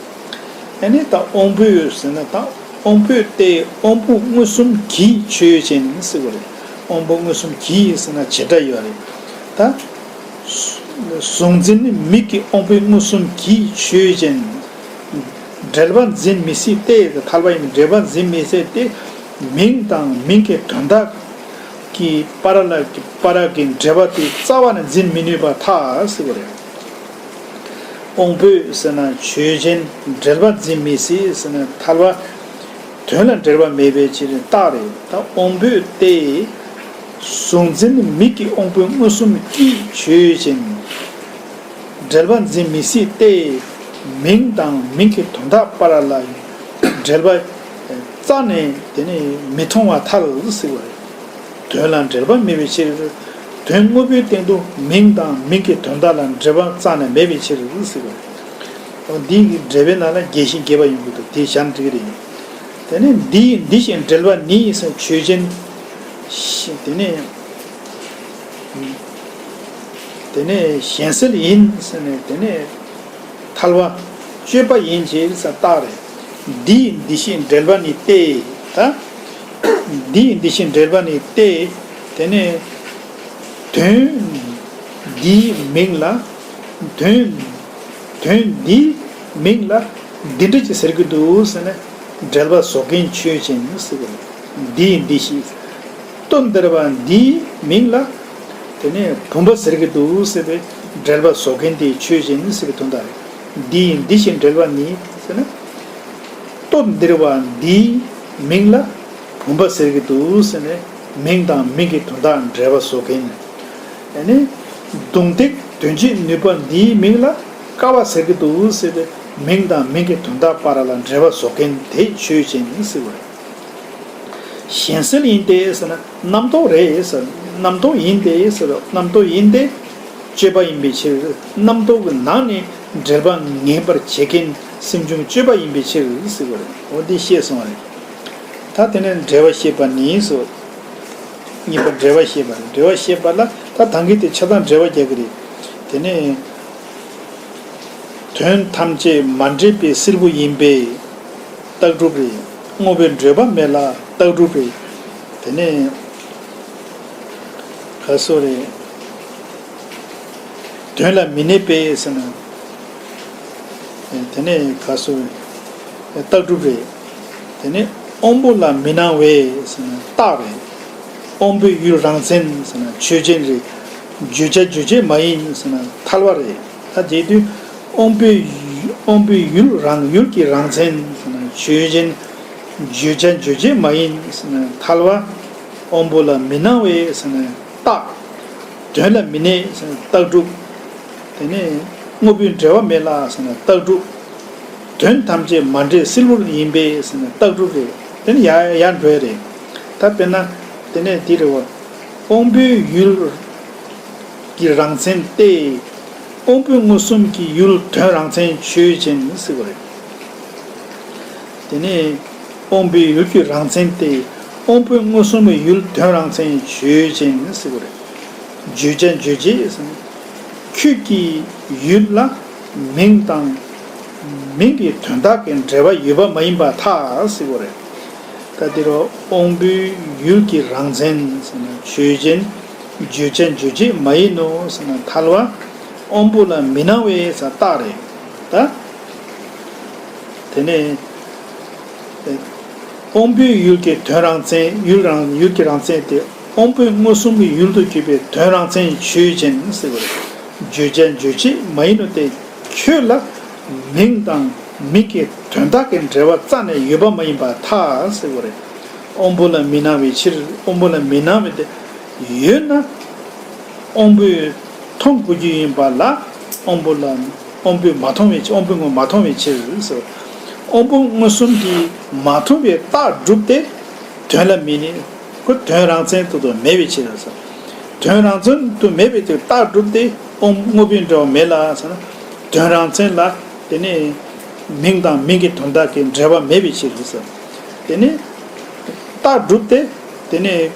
ཨ་ནི་ད་དབང་པོས་ཟེར་ན་ད་དབང་པོས་ཏེ། དབང་པོ་མངོན་སུམ་གྱིས་ཆོས་ཅན་ཟེར་བ་རེད། དབང་པོ་མངོན་སུམ་གྱིས་ཟེར་ན་བྱེད་སྒྲ་ཡོད་རེད། ད་གཟུགས་འཛིན་མིག་གི་དབང་པོའི་མངོན་སུམ་གྱིས་ཆོས་ཅན། འགྲེལ་པ་འཛིན་མི་སྲིད་དེ། ཐལ་བ་ཡིན། འགྲེལ་པ་འཛིན་མི་སྲིད་དེ། མིང་དང་མིང་གི་དོན་དག་གི་བར་ལ་བར་གྱི་འབྲེལ་བ་དེ་རྩ་བ་ནས་འཛིན་མི་ནུས་པར་ཐལ་ཟེར་བ་རེད། དབང་པོས་ཟེར་ན་ཆོས་ཅན། འགྲེལ་པ་འཛིན་མི་སྲིད་ཟེར་ན་ཐལ་བ། དོན་ལ་འགྲེལ་པ་མེད་པའི་ཕྱིར་རྟགས་རེད། ད་དབང་པོས་ཏེ། གཟུགས་འཛིན་མིག་གི་དབང་པོའི་མངོན་སུམ་གྱིས་ཆོས་ཅན། འགྲེལ་པ་འཛིན་མི་སྲིད་དེ། མིང་དང་མིང་གི་དོན་དག་བར་ལ་འབྲེལ་པ་ རྩ་ནས་དེ་ནི་མི་མཐོང་བར་ཐལ་ཟེར་བ་རེད། དོན་ལ་འབྲེལ་པ་མེད་པའི་ཕྱིར། དོན་དངོས་པོའི་སྟེང་དུ་མིང་དང་མིང་གི་དོན་དག་ལ་འབྲེལ་པ་རྩ་ནས་མེད་པའི་ཕྱིར་ཟེར་བ་རེད། འོ་འདིའི་འགྲེལ་པའི་ནང་ལ་རྒྱས་ཤིང་རྒྱས་པ་ཡོང་གི་འདུག་དེ་བཞག་ན་འགྲིག་གི་རེད། དེ་ནི་འདི་འདི་བཞིན་འབྲེལ་པ་ནི་ཟེར་ཆོས་ཅན། དེ་ནི། དེ་ནས་གཞན་སེལ་ཡིན་ཟེར་ནས་དེ་ནས་ཐལ་བ་གཅོད་པ་ཡིན་ཞེས་ཟེར་རྟགས་རེད། འདི་འདི་ཤེས་འབྲེལ་པ་ནི་སྟེ། ད་འདི་འདི་ཤེས་འབྲེལ་པ་ནི་སྟེ། དེ་ནས་དོན་འདིའི་མིང་ལ་དོན་དོན་འདིའི་མིང་ལ་འདི་འདྲ་ཅིག་ཟེར་གྱི་འདུག་ཟེར་ནས་འབྲེལ་པ་བཟོ་མཁན་ཆོས་ཅན་ཟེར་བ་རེད། འདི་འདི་ཤེས། སྟོད་འདིར་བ་འདིའི་མིང་ལ་དེ་ནས་བུམ་པ་ཟེར་གྱི་འདུག་ཟེར་བའི་འབྲེལ་པ་བཟོ་མཁན་དེ་ཆོས་ཅན་ཟེར་བའི་དོན་དག་རེད། འདི་འདི་ཞེས་འབྲེལ་པ་ནི་ཟེར་ན། སྟོད་འདིར་བ་འདིའི་མིང་ལ་བུམ་པ་ཟེར་གྱི་འདུག་ཟེར་ནས་མིང་དང་མིང་གི་དོན་དག་འབྲེལ་པ་བཟོ་མཁན། ཨ་ནི། མདུང་ཐིག་དོན་བྱེད་ནུས་པ་འདིའི་མིང་ལ་ཀ་བ་ཟེར་གྱི་འདུག་ཟེར་བའི་མིང་དང་མིང་གི་དོན་དག་བར་ལ་འབྲེལ་པ་བཟོ་མཁན་དེ་ཆོས་ཅན་ཟེར་བ་རེད། གཞན་སེལ་ཡིན་ཏེ་ཟེར་ན་རྣམ་རྟོག་རེད་ཟེར། རྣམ་རྟོག་ཡིན་ཏེ་ཟེར། རྣམ་རྟོག་ཡིན་ཏེ་གཅོད་པ་ཡིན་པའི་ཕྱིར། རྣམ་རྟོག་གི་ནང་ནས་འབྲེལ་པ་ངེས་པར་བྱེད་མཁན་སེམས་བྱུང་གཅོད་པ་ཡིན་པའི་ཕྱིར་ཟེར་བ་རེད། འོ་འདི་ཤེས་སོང་བ་རེད། ད་དེ་ནས་འབྲེལ་བ་བཤད་པ་ནི་སོ། གཉིས་པ་འབྲེལ་བ་བཤད་པ་རེད། འབྲེལ་བ་བཤད་པ་ལ་ད་ད་གིན་དེ་ཆ་ཚང་འབྲེལ་བ་རྒྱག་གི་རེད། དེ་ནས། དོན་ཐམས་ཅད་མ་འདྲེས་པའི་སིལ་བུ་ཡིན་པས་རྟགས་གྲུབ་རེད། དངོས་པོའི་འབྲེལ་པ་མེད་ལ་རྟགས་གྲུབ་རེད། དེ་ནས་ག་སོ་རེད། དོན་ལ་མི་གནས་པས་ཟེར་ན། དེ་ནས་ག་སོ་རེད། རྟགས་གྲུབ་རེད། དེ་ནས་དབང་པོ་ལ་མི་སྣང་བས་ཟེར་ན་རྟགས་རེད། དབང་པོའི་ཡུལ་རང་མཚན་ཟེར་ན་ཆོས་ཅན་རེད། བརྗོད་བྱ་རྗོད་བྱེད་མ་ཡིན་ཟེར་ན་ཐལ་བ་རེད། ད་དེ་དུས་དབང་པོའི་ཡུལ་དབང་པོའི་ཡུལ་རང་ཡུལ་གྱི་རང་མཚན་ཟེར་ན་ཆོས་ཅན། བརྗོད་བྱ་རྗོད་བྱེད་མ་ཡིན་ཟེར་ན་ཐལ་བ། དབང་པོ་ལ་མི་སྣང་བས་ཟེར་ན་རྟགས། དོན་ལ་མི་གནས་ཟེར་ན་རྟགས་གྲུབ། དེ་ནས་དངོས་པོའི་འབྲེལ་བ་མེད་ལ་ཟེར་ན་རྟགས་གྲུབ། དོན་ཐམས་ཅད་མ་འདྲེས་སིལ་བུར་ཡིན་པས་ཟེར་ན་རྟགས་གྲུབ་རེད། དེ་ནི་ཡར་ཡར་འགྲོ་ཡ་རེད། ད་དཔེར་ན། དེ་ནས་འདི་རེད་བ། དབང་པོའི་ཡུལ་གྱི་རང་མཚན་ཏེ། དབང་པོའི་མངོན་སུམ་གྱི་ཡུལ་དོན་རང་མཚན་ཆོས་ཅན་ཟེར་བ་རེད། དེ་ནས་དབང་པོའི་ཡུལ་གྱི་རང་མཚན་ཏེ། དབང་པོའི་མངོན་སུམ་གྱི་ཡུལ་དོན་རང་མཚན་ཆོས་ཅན་ཟེར་བ་རེད། བརྗོད་བྱ་རྗོད་བྱེད་ཟེར་ན། ཁྱོད་ཀྱི་ཡུལ་ལ་མིང་དང་མིང་གི་དོན་དག་གི་འབྲེལ་བ་ཡོད་པ་མ་ཡིན་པར་ཐལ་ཟེར་བ་རེད། ད་འདིར་དབང་པོའི་ཡུལ་གྱི་རང་མཚན་ཟེར་ན་ཆོས་ཅན། བརྗོད་བྱ་རྗོད་བྱེད་མ་ཡིན་ནོ་ཟེར་ན་ཐལ་བ། དབང་པོ་ལ་མི་སྣང་བས་ཟེར་རྟགས་རེད། ད། དེ་ནས། དབང་པོའི་ཡུལ་གྱི་དོན་རང་མཚན་ཡུལ་རང་ཡུལ་གྱི་རང་མཚན་དེ་དབང་པོའི་མངོན་སུམ་གྱི་ཡུལ་དུ་གྱུར་པའི་དོན་རང་མཚན་ཆོས་ཅན་ཟེར་བ་རེད། བརྗོད་བྱ་རྗོད་བྱེད་མ་ཡིན་ནོ་སྟེ། ཁྱོད་ལ་མིང་དང་མིང་གི་དོན་དག་གི་འབྲེལ་བ་རྩ་ནས་ཡོད་པ་མ་ཡིན་པར་ཐལ་ཟེར་བ་རེད། དབང་པོ་ལ་མི་སྣང་བའི་ཕྱིར། དབང་པོ་ལ་མི་སྣང་བའི་དེ་ཡོད་ན། དབང་པོས་མཐོང་དགོས་ཀྱི་ཡིན་པ་ལ་དབང་པོ་ལ་དབང་པོས་མ་མཐོང་བའི་ཕྱིར། དབང་པོའི་ངོ་མ་མཐོང་བའི་ཕྱིར་ཟེར། དབང་པོ་མངོན་སུམ་གྱིས་མ་མཐོང་བའི་རྟགས་གྲུབ་སྟེ་དོན་ལ་མི་གནས། ཁོ་དོན་རང་མཚན་དུ་དུ་མེད་པའི་ཕྱིར་ཟེར། དོན་རང་མཚན་དུ་མེད་པའི་ཕྱིར་རྟགས་གྲུབ་སྟེ་དབང་དངོས་པོའི་འབྲེལ་བ་མེད་ལ་ཟེར་ན། དོན་རང་མཚན་ལ་དེ་ནས་མིང་དང་མིང་གི་དོན་དག་གི་འབྲེལ་བ་མེད་པའི་ཕྱིར་ཟེར། དེ་ནས་རྟགས་གྲུབ་སྟེ། དེ་ནས་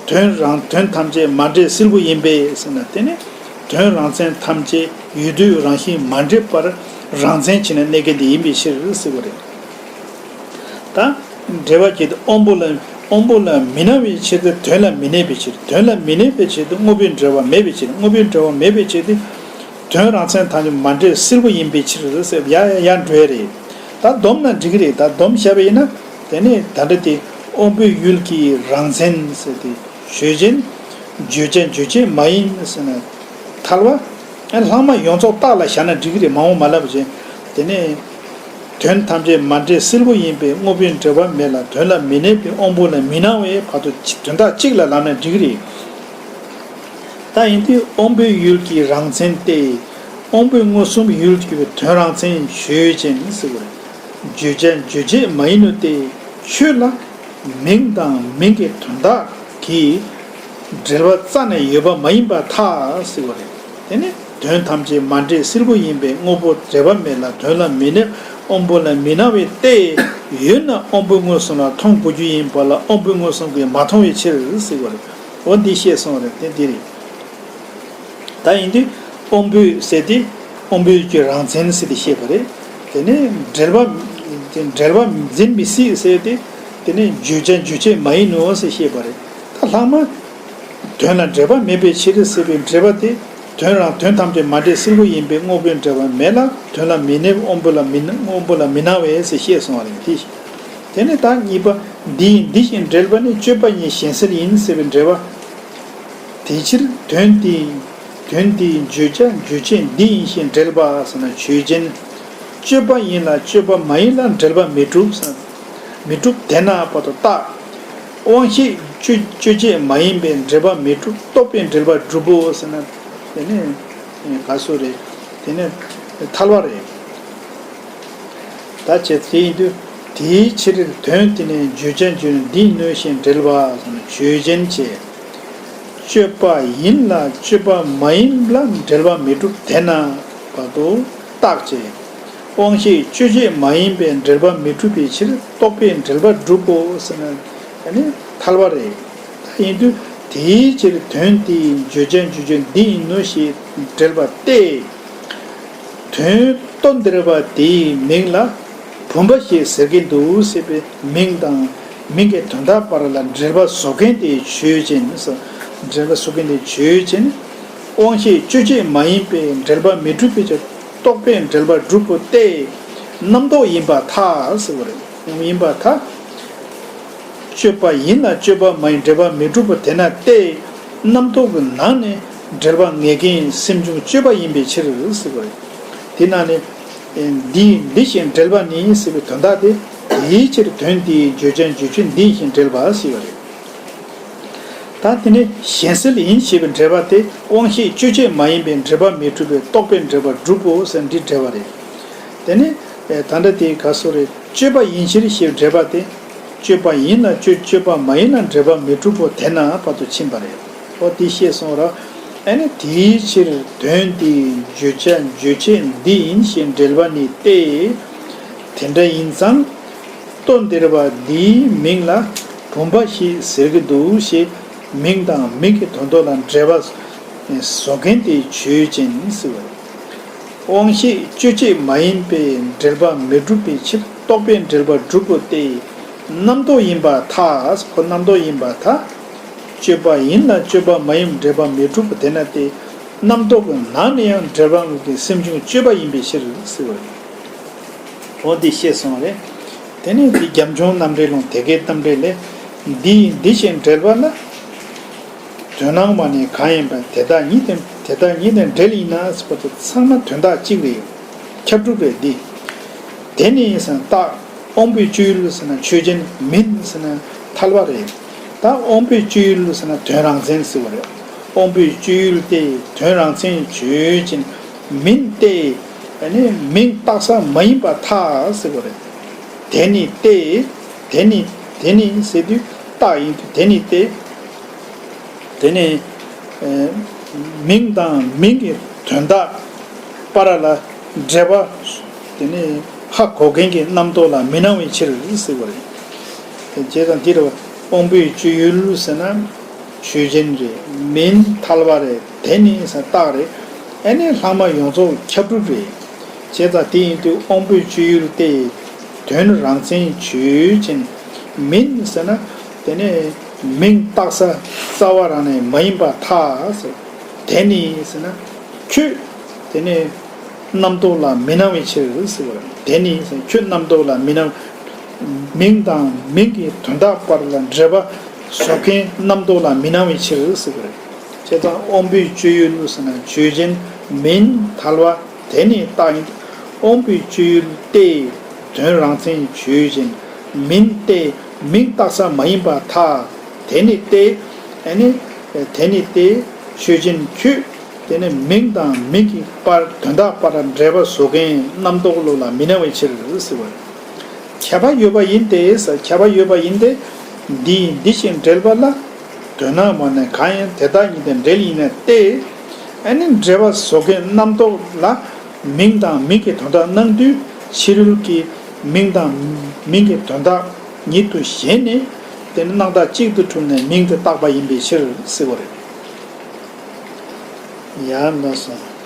དོན་རང་དོན་ཐམས་ཅད་མ་འདྲེས་སིལ་བུ་ཡིན་པས་ཟེར་ན། དེ་ནས་དོན་རང་མཚན་ཐམས་ཅད་ཡུལ་དུས་རང་བཞིན་མ་འདྲེས་པར་རང་མཚན་ཕྱིར་ན་གནས་མཁན་དེ་ཡིན་པའི་ཕྱིར་ཟེར་བ་རེད། ད་འགྲེལ་པ་གྱིས་དབང་པོ་ལ་དབང་པོ་ལ་མི་སྣང་བའི་ཕྱིར་ཏེ་དོན་ལ་མི་གནས་པའི་ཕྱིར། དོན་ལ་མི་གནས་པའི་ཕྱིར་ཏེ་དངོས་པོའི་འབྲེལ་བ་མེད་པའི་ཕྱིར། དངོས་པོའི་འབྲེལ་བ་མེད་པའི་ཕྱིར་ཏེ། དོན་རང་མཚན་ཐམས་ཅད་མ་འདྲེས་སིལ་བུ་ཡིན་པའི་ཕྱིར་ཟེར་ཡ་ཡ་ཡ་འགྲོ་ཡ་རེད། ད་སྡོམ་ན་འགྲིག་གི་རེད། ད་སྡོམ་བཞག་པ་ཡིན་ན། དེ་ནས་ད་ལྟ་དེ་དབང་པོའི་ཡུལ་གྱི་རང་མཚན་ཟེར་ཏེ་ཆོས་ཅན། བརྗོད་བྱ་རྗོད་བྱེད་མ་ཡིན་ཟེར་ན་ཐལ་བ། ཨ་ལྷག་མ་ཡོངས་རྫོགས་རྟགས་ལ་བཞག་ན་འགྲིག་གི་རེད། མ་འོངས་མ་ལབ་བྱས། དེ་ནས་དོན་ཐམས་ཅད་མ་འདྲེས་སིལ་བུ་ཡིན་པས་དངོས་པོའི་འབྲེལ་བ་མེད་ལ་དོན་ལ་མི་གནས་པའི་དབང་པོ་ལ་མི་སྣང་བས་བར་དུ་དོན་དག་གཅིག་ལ་ལབ་ན་འགྲིག་གི་རེད། ད་ཡིན་དུས་དབང་པོའི་ཡུལ་གྱི་རང་མཚན་ཏེ། དབང་པོའི་མངོན་སུམ་ཡུལ་གྱི་དོན་རང་མཚན་ཆོས་ཅན་ཟེར་བ་རེད། བརྗོད་བྱ་རྗོད་བྱེད་མ་ཡིན་ནོ་སྟེ། ཆོས་ལ་མིང་དང་མིང་གི་དོན་དག་གི་འབྲེལ་བ་རྩ་ནས་ཡོད་པ་མ་ཡིན་པར་ཐལ་ཟེར་བ་རེད། དེ་ནི་དོན་ཐམས་ཅད་མ་འདྲེས་སིལ་བུ་ཡིན་པས། དངོས་པོ་འབྲེལ་པ་མེད་ལ་དོན་ལ་མི་གནས། དབང་པོ་ལ་མི་སྣང་བའི་སྟེ། ཡོད་ན་དབང་པོའི་མངོན་སུམ་ལ་མཐོང་དགོས་རྒྱུ་ཡིན་པ་ལ་དབང་པོའི་མངོན་སུམ་གྱིས་མ་མཐོང་བའི་ཕྱིར་ཟེར་བ་རེད། འོ་འདི་བཤད་སོང་བ་རེད། དེ་འདི་རེད། ད་ཡིན་དུས་དབང་པོའི་ཟེར་ཏེ་དབང་པོའི་རྒྱུ་རང་མཚན་ཟེར་ཏེ་བཤད་པ་རེད། དེ་ནས་འབྲེལ་པ་འབྲེལ་པ་འཛིན་མི་སྲིད་ཟེར་ཏེ་དེ་ནས་བརྗོད་བྱ་རྗོད་བྱེད་མ་ཡིན་ནོ་ཟེར་བཤད་པ་རེད། ད་ལྷག་མ་དོན་ལ་འབྲེལ་པ་མེད་པའི་ཕྱིར་ཟེར་བའི་འབྲེལ་པ་དེ་དོན་རང་དོན་ཐམས་ཅད་མ་འདྲེས་སིལ་བུ་ཡིན་པས། དངོས་པོའི་འབྲེལ་པ་མེད་ལ་དོན་ལ་མི་གནས། དབང་པོ་ལ་མི་སྣང་དབང་པོ་ལ་མི་སྣང་བས་ཟེར་བཤད་སོང་བ་རེད། དེ་དེ་ནས་ད་གཉིས་པ་འདི་ཡིན་འདི་བཞིན་འབྲེལ་པ་ནི། དཔྱོད་པ་ཉིད་གཞན་སེལ་ཡིན་ཟེར་བའི་འབྲེལ་པ། དེ་ཕྱིར་དོན་དེའི་དོན་དེའི་བརྗོད་བྱ་རྗོད་བྱེད་འདི་ཡིན་ཞེས་འབྲེལ་པ་ཟེར་ན་ཆོས་ཅན། དཔྱོད་པ་ཡིན་ལ་དཔྱོད་པ་མ་ཡིན་ལ་འབྲེལ་པ་མི་གྲུབ་ཟེར་ན་མི་གྲུབ། དེས་ན་བར་དུ་རྟགས། དབང་ཤེས་དཔྱོད་དཔྱོད་བྱེད་མ་ཡིན་པས་འབྲེལ་པ་མི་གྲུབ། རྟོག་པས་འབྲེལ་པ་གྲུབ་བོ་ཟེར་ན་དེ་ནི་ག་སོ་རེད། དེ་ནི་ཐལ་བ་རེད། ད་བྱས་ཙང་དེ་ཡིན་དུས་དེའི་ཕྱིར་དོན་དེ་ནི་བརྗོད་བྱ་རྗོད་འདི་ནོ་ཞེས་འབྲེལ་པ་ཟེར་ན་ཆོས་ཅན་བྱས། དཔྱོད་པ་ཡིན་ལ་དཔྱོད་པ་མ་ཡིན་ལ་འབྲེལ་པ་མི་གྲུབ། དེས་ན་བར་དུ་རྟགས་བྱས། དབང་ཤེས་དཔྱོད་བྱེད་མ་ཡིན་པས་འབྲེལ་པ་མི་གྲུབ་པའི་ཕྱིར་རྟོག་པས་འབྲེལ་པ་གྲུབ་བོ་ཟེར་ན་ཨ་ནི་ཐལ་བ་རེད། ད་ཡིན་དུས་དེའི་ཕྱིར་དོན་དེའི་བརྗོད་བྱ་རྗོད་བྱེད་འདི་ཡིན་ནོ་ཞེས་འབྲེལ་པ་སྟེ། དོན་ལྟོ་ལྡིར་བ་དེའི་མིང་ལ་བུམ་པ་ཞེས་ཟེར་གྱི་འདུག་ཟེར་བའི་མིང་དང་མིང་གི་དོན་དག་བར་ལ་འབྲེལ་པ་བཟོ་མཁན་དེ་ཆོས་ཅན། འབྲེལ་པ་བཟོ་མཁན་དེ་ཆོས་ཅན། དབང་ཤེས་དཔྱོད་བྱེད་མ་ཡིན་པས་འབྲེལ་པ་མི་གྲུབ་པའི་ཕྱིར་རྟོག་པས་འབྲེལ་པ་གྲུབ་བོ་སྟེ། རྣམ་རྟོག་ཡིན་པར་ཐལ་ཟེར་བ་རེད། ཡིན་པར་ཐལ། དཔྱོད་པ་ཡིན་ལ་དཔྱོད་པ་མ་ཡིན་འབྲེལ་པ་མི་གྲུབ་པ་དེ་ན་སྟེ། རྣམ་རྟོག་གི་ནང་ནས་འབྲེལ་པ་ངེས་མཁན་སེམས་བྱུང་དཔྱོད་པ་ཡིན་པའི་ཕྱིར་ཟེར་བ་རེད། དེ་ནང་ནས་འདི་འདི་བཞིན་འབྲེལ་པ་ནི་ཟེར་བའི་དོན་དག་དེ་དེའི་ཕྱིར་དོན་དེའི་བརྗོད་བྱ་རྗོད་བྱེད་འདི་བཞིན་འབྲེལ་པ་ཟེར་བ་རེད། ད་དེ་ནས་གཞན་སེལ་ཡིན་ཞེས་པའི་འབྲེལ་པ་དེ་དབང་ཤེས་དཔྱོད་བྱེད་མ་ཡིན་པའི་འབྲེལ་པ་མི་གྲུབ་པས་རྟོག་པས་འབྲེལ་པ་གྲུབ་བོ་ཟེར་འདི་འབྲེལ་བ་རེད། དེ་ནས་ད་ལྟ་དེའི་ག་སོ་རེད། དཔྱོད་པ་ཡིན་ཕྱིར་ཞེས་པའི་འབྲེལ་པ་དེ། དཔྱོད་པ་ཡིན་ལ་དཔྱོད་དཔྱོད་པ་མ་ཡིན་ལ་འབྲེལ་པ་མི་གྲུབ་བོ་དེ་ན་བར་དུ་ཕྱིན་པ་རེད། འོ་དེ་ཤེས་སོང་ར། ཨ་ནི་དེའི་ཕྱིར་དོན་དེའི་བརྗོད་བྱ་རྗོད་བྱེད་འདི་ཡིན་ཞེས་འབྲེལ་པ་ནི་སྟེ། དེ་འདྲ་ཡིན་ཙང་ལྟོ་ལྡིར་བ་འདིའི་མིང་ལ་བུམ་པ་ཞེས་ཟེར་གྱི་འདུག་ཞེས་མིང་དང་མིང་གི་དོན་དག་ལ་འབྲེལ་པ་བཟོ་མཁན་དེ་ཆོས་ཅན་ཟེར་བ་རེད། དབང་ཤེས་དཔྱོད་བྱེད་མ་ཡིན་པས་འབྲེལ་པ་མི་གྲུབ་པའི་ཕྱིར་རྟོག་པས་འབྲེལ་པ་གྲུབ་བོ་སྟེ། རྣམ་རྟོག་ཡིན་པར་ཐལ། ཁོ་རྣམ་རྟོག་ཡིན་པར་ཐལ། དཔྱོད་པ་ཡིན་ལ་དཔྱོད་པ་མ་ཡིན་འབྲེལ་པ་མི་གྲུབ་པ་དེ་ན་སྟེ། རྣམ་རྟོག་གི་ནང་ནས་ཡང་འབྲེལ་པ་ངེས་མཁན་སེམས་བྱུང་དཔྱོད་པ་ཡིན་པའི་ཕྱིར་ཟེར་བ་རེད། འོ་འདི་ཤེས་སོང་བ་རེད། དེ་ནས་འདི་རྒྱབ་ལྗོངས་རྣམ་འགྲེལ་ལུང་དེ་སྐད་རྣམ་འགྲེལ་ལས། འདི་འདི་བཞིན་འབྲེལ་པ་ལ། དོན་སྣང་བ་ནི་གང་ཡིན་པ་དེ་དག་ཉིད་དེ་དེ་དག་ཉིད་དེ་འབྲེལ་ཡིན་ན་ཟེར་བ་དེ་ཚང་མ་དོན་དག་གཅིག་རེད། ཁྱབ་སྒྲུབ་རེད་འདི། དེ་ནི་ཟེར་ན་རྟགས་དབང་པོའི་སྤྱོད་ཡུལ་ཟེར་ན་ཆོས་ཅན། མིན་ཟེར་ན་ཐལ་བ་རེད། ད་དབང་པོའི་སྤྱོད་ཡུལ་ཟེར་ན་དོན་རང་མཚན་ཟེར་བ་རེད། དབང་པོའི་སྤྱོད་ཡུལ་སྟེ་དོན་རང་མཚན་ཆོས་ཅན། མིན་ཏེ། ཨ་ནི་མིང་བཏགས་ས་མ་ཡིན་པར་ཐལ་ཟེར་བ་རེད། དེ་ནི་སྟེ། དེ་ནི་དེ་ནི་ཟེར་དུས་རྟགས་ཡིན་དུས་དེ་ནི་སྟེ། དེ་ནི་མིང་དང་མིང་གི་དོན་དག་བར་ལ་འབྲེལ་པ་དེ་ནི་ཧ་གོ་མཁན་གྱི་རྣམ་རྟོག་ལ་མི་སྣང་བའི་ཕྱིར་ཟེར་བ་རེད། དེ་བྱས་ཙང་འདིར་དབང་པོའི་སྤྱོད་ཡུལ་ཟེར་ན་ཆོས་ཅན་རེད། མིན་ཐལ་བ་རེད། དེ་ནི་ཟེར་རྟགས་རེད། ཨ་ནི་ལྷག་མ་ཡོངས་རྫོགས་ཁྱབ་སྒྲུབ་རེད། བྱས་ཙང་དེ་ཡིན་དུས་དབང་པོའི་སྤྱོད་ཡུལ་ཏེ། དོན་རང་མཚན་ཆོས་ཅན། མིན་ཟེར་ན་དེ་ནི་མིང་བཏགས་ས་རྩ་བ་རང་ནས་མ་ཡིན་པར་ཐལ་ཟེར། དེ་ནི་ཟེར་ན་ཁྱོད་དེ་ནི་རྣམ་རྟོག་ལ་མི་སྣང་བའི་ཕྱིར་ཟེར་བ་རེད། དེ་ནི་ཟེར་ཁྱོད་རྣམ་རྟོག་ལ་མི་སྣང་། མིང་དང་མིང་གི་དོན་དག་བར་ལ་འབྲེལ་པ་བཟོ་མཁན་རྣམ་རྟོག་ལ་མི་སྣང་བའི་ཕྱིར་ཟེར་བ་རེད། བྱས་ཙང་དབང་པོའི་སྤྱོད་ཡུལ་ཟེར་ན་ཆོས་ཅན། མིན་ཐལ་བ། དེ་ནི་རྟགས་ཡིན། དབང་པོའི་སྤྱོད་ཡུལ་ཏེ། དོན་རང་མཚན་ཆོས་ཅན། མིན་ཏེ། མིང་བཏགས་ས་མ་ཡིན་པར་ཐལ། དེ་ནི་སྟེ། ཨ་ནི་དེ་ནི་སྟེ་ཆོས་ཅན་ཁྱོད། དེ་ནི་མིང་དང་མིང་གི་བར་དོན་དག་བར་འབྲེལ་པ་བཟོ་མཁན་རྣམ་རྟོག་བློ་ལ་མི་སྣང་བའི་ཕྱིར་ཟེར་བ་རེད། ཁྱད་པར་ཡོད་པ་ཡིན་ཏེ། ཁྱད་པར་ཡོད་པ་ཡིན་ཏེ། འདི་ཡིས་འདི་ཞེས་འབྲེལ་པ་ལ། དོན་སྣང་མ་ནས་གང་ཡིན་དེ་དག་ཉིད་དེ་འབྲེལ་ཡིན་ནས་ཏེ། ཨ་ནི་འབྲེལ་པ་བཟོ་མཁན་རྣམ་རྟོག་ལ་མིང་དང་མིང་གི་དོན་དག་སྣང་དུས་ཕྱི་རོལ་གྱི་མིང་དང་མིང་གི་དོན་དག་ཉིད་དུ་ཞེན་ནས། དེ་ནི་སྣང་བཏགས་གཅིག་ཏུ་གྲུབ་ནས་མིང་དེ་བཏགས་པ་ཡིན་པའི་ཕྱིར་ཟེར་བ་རེད། ཡང་ན་སོང་།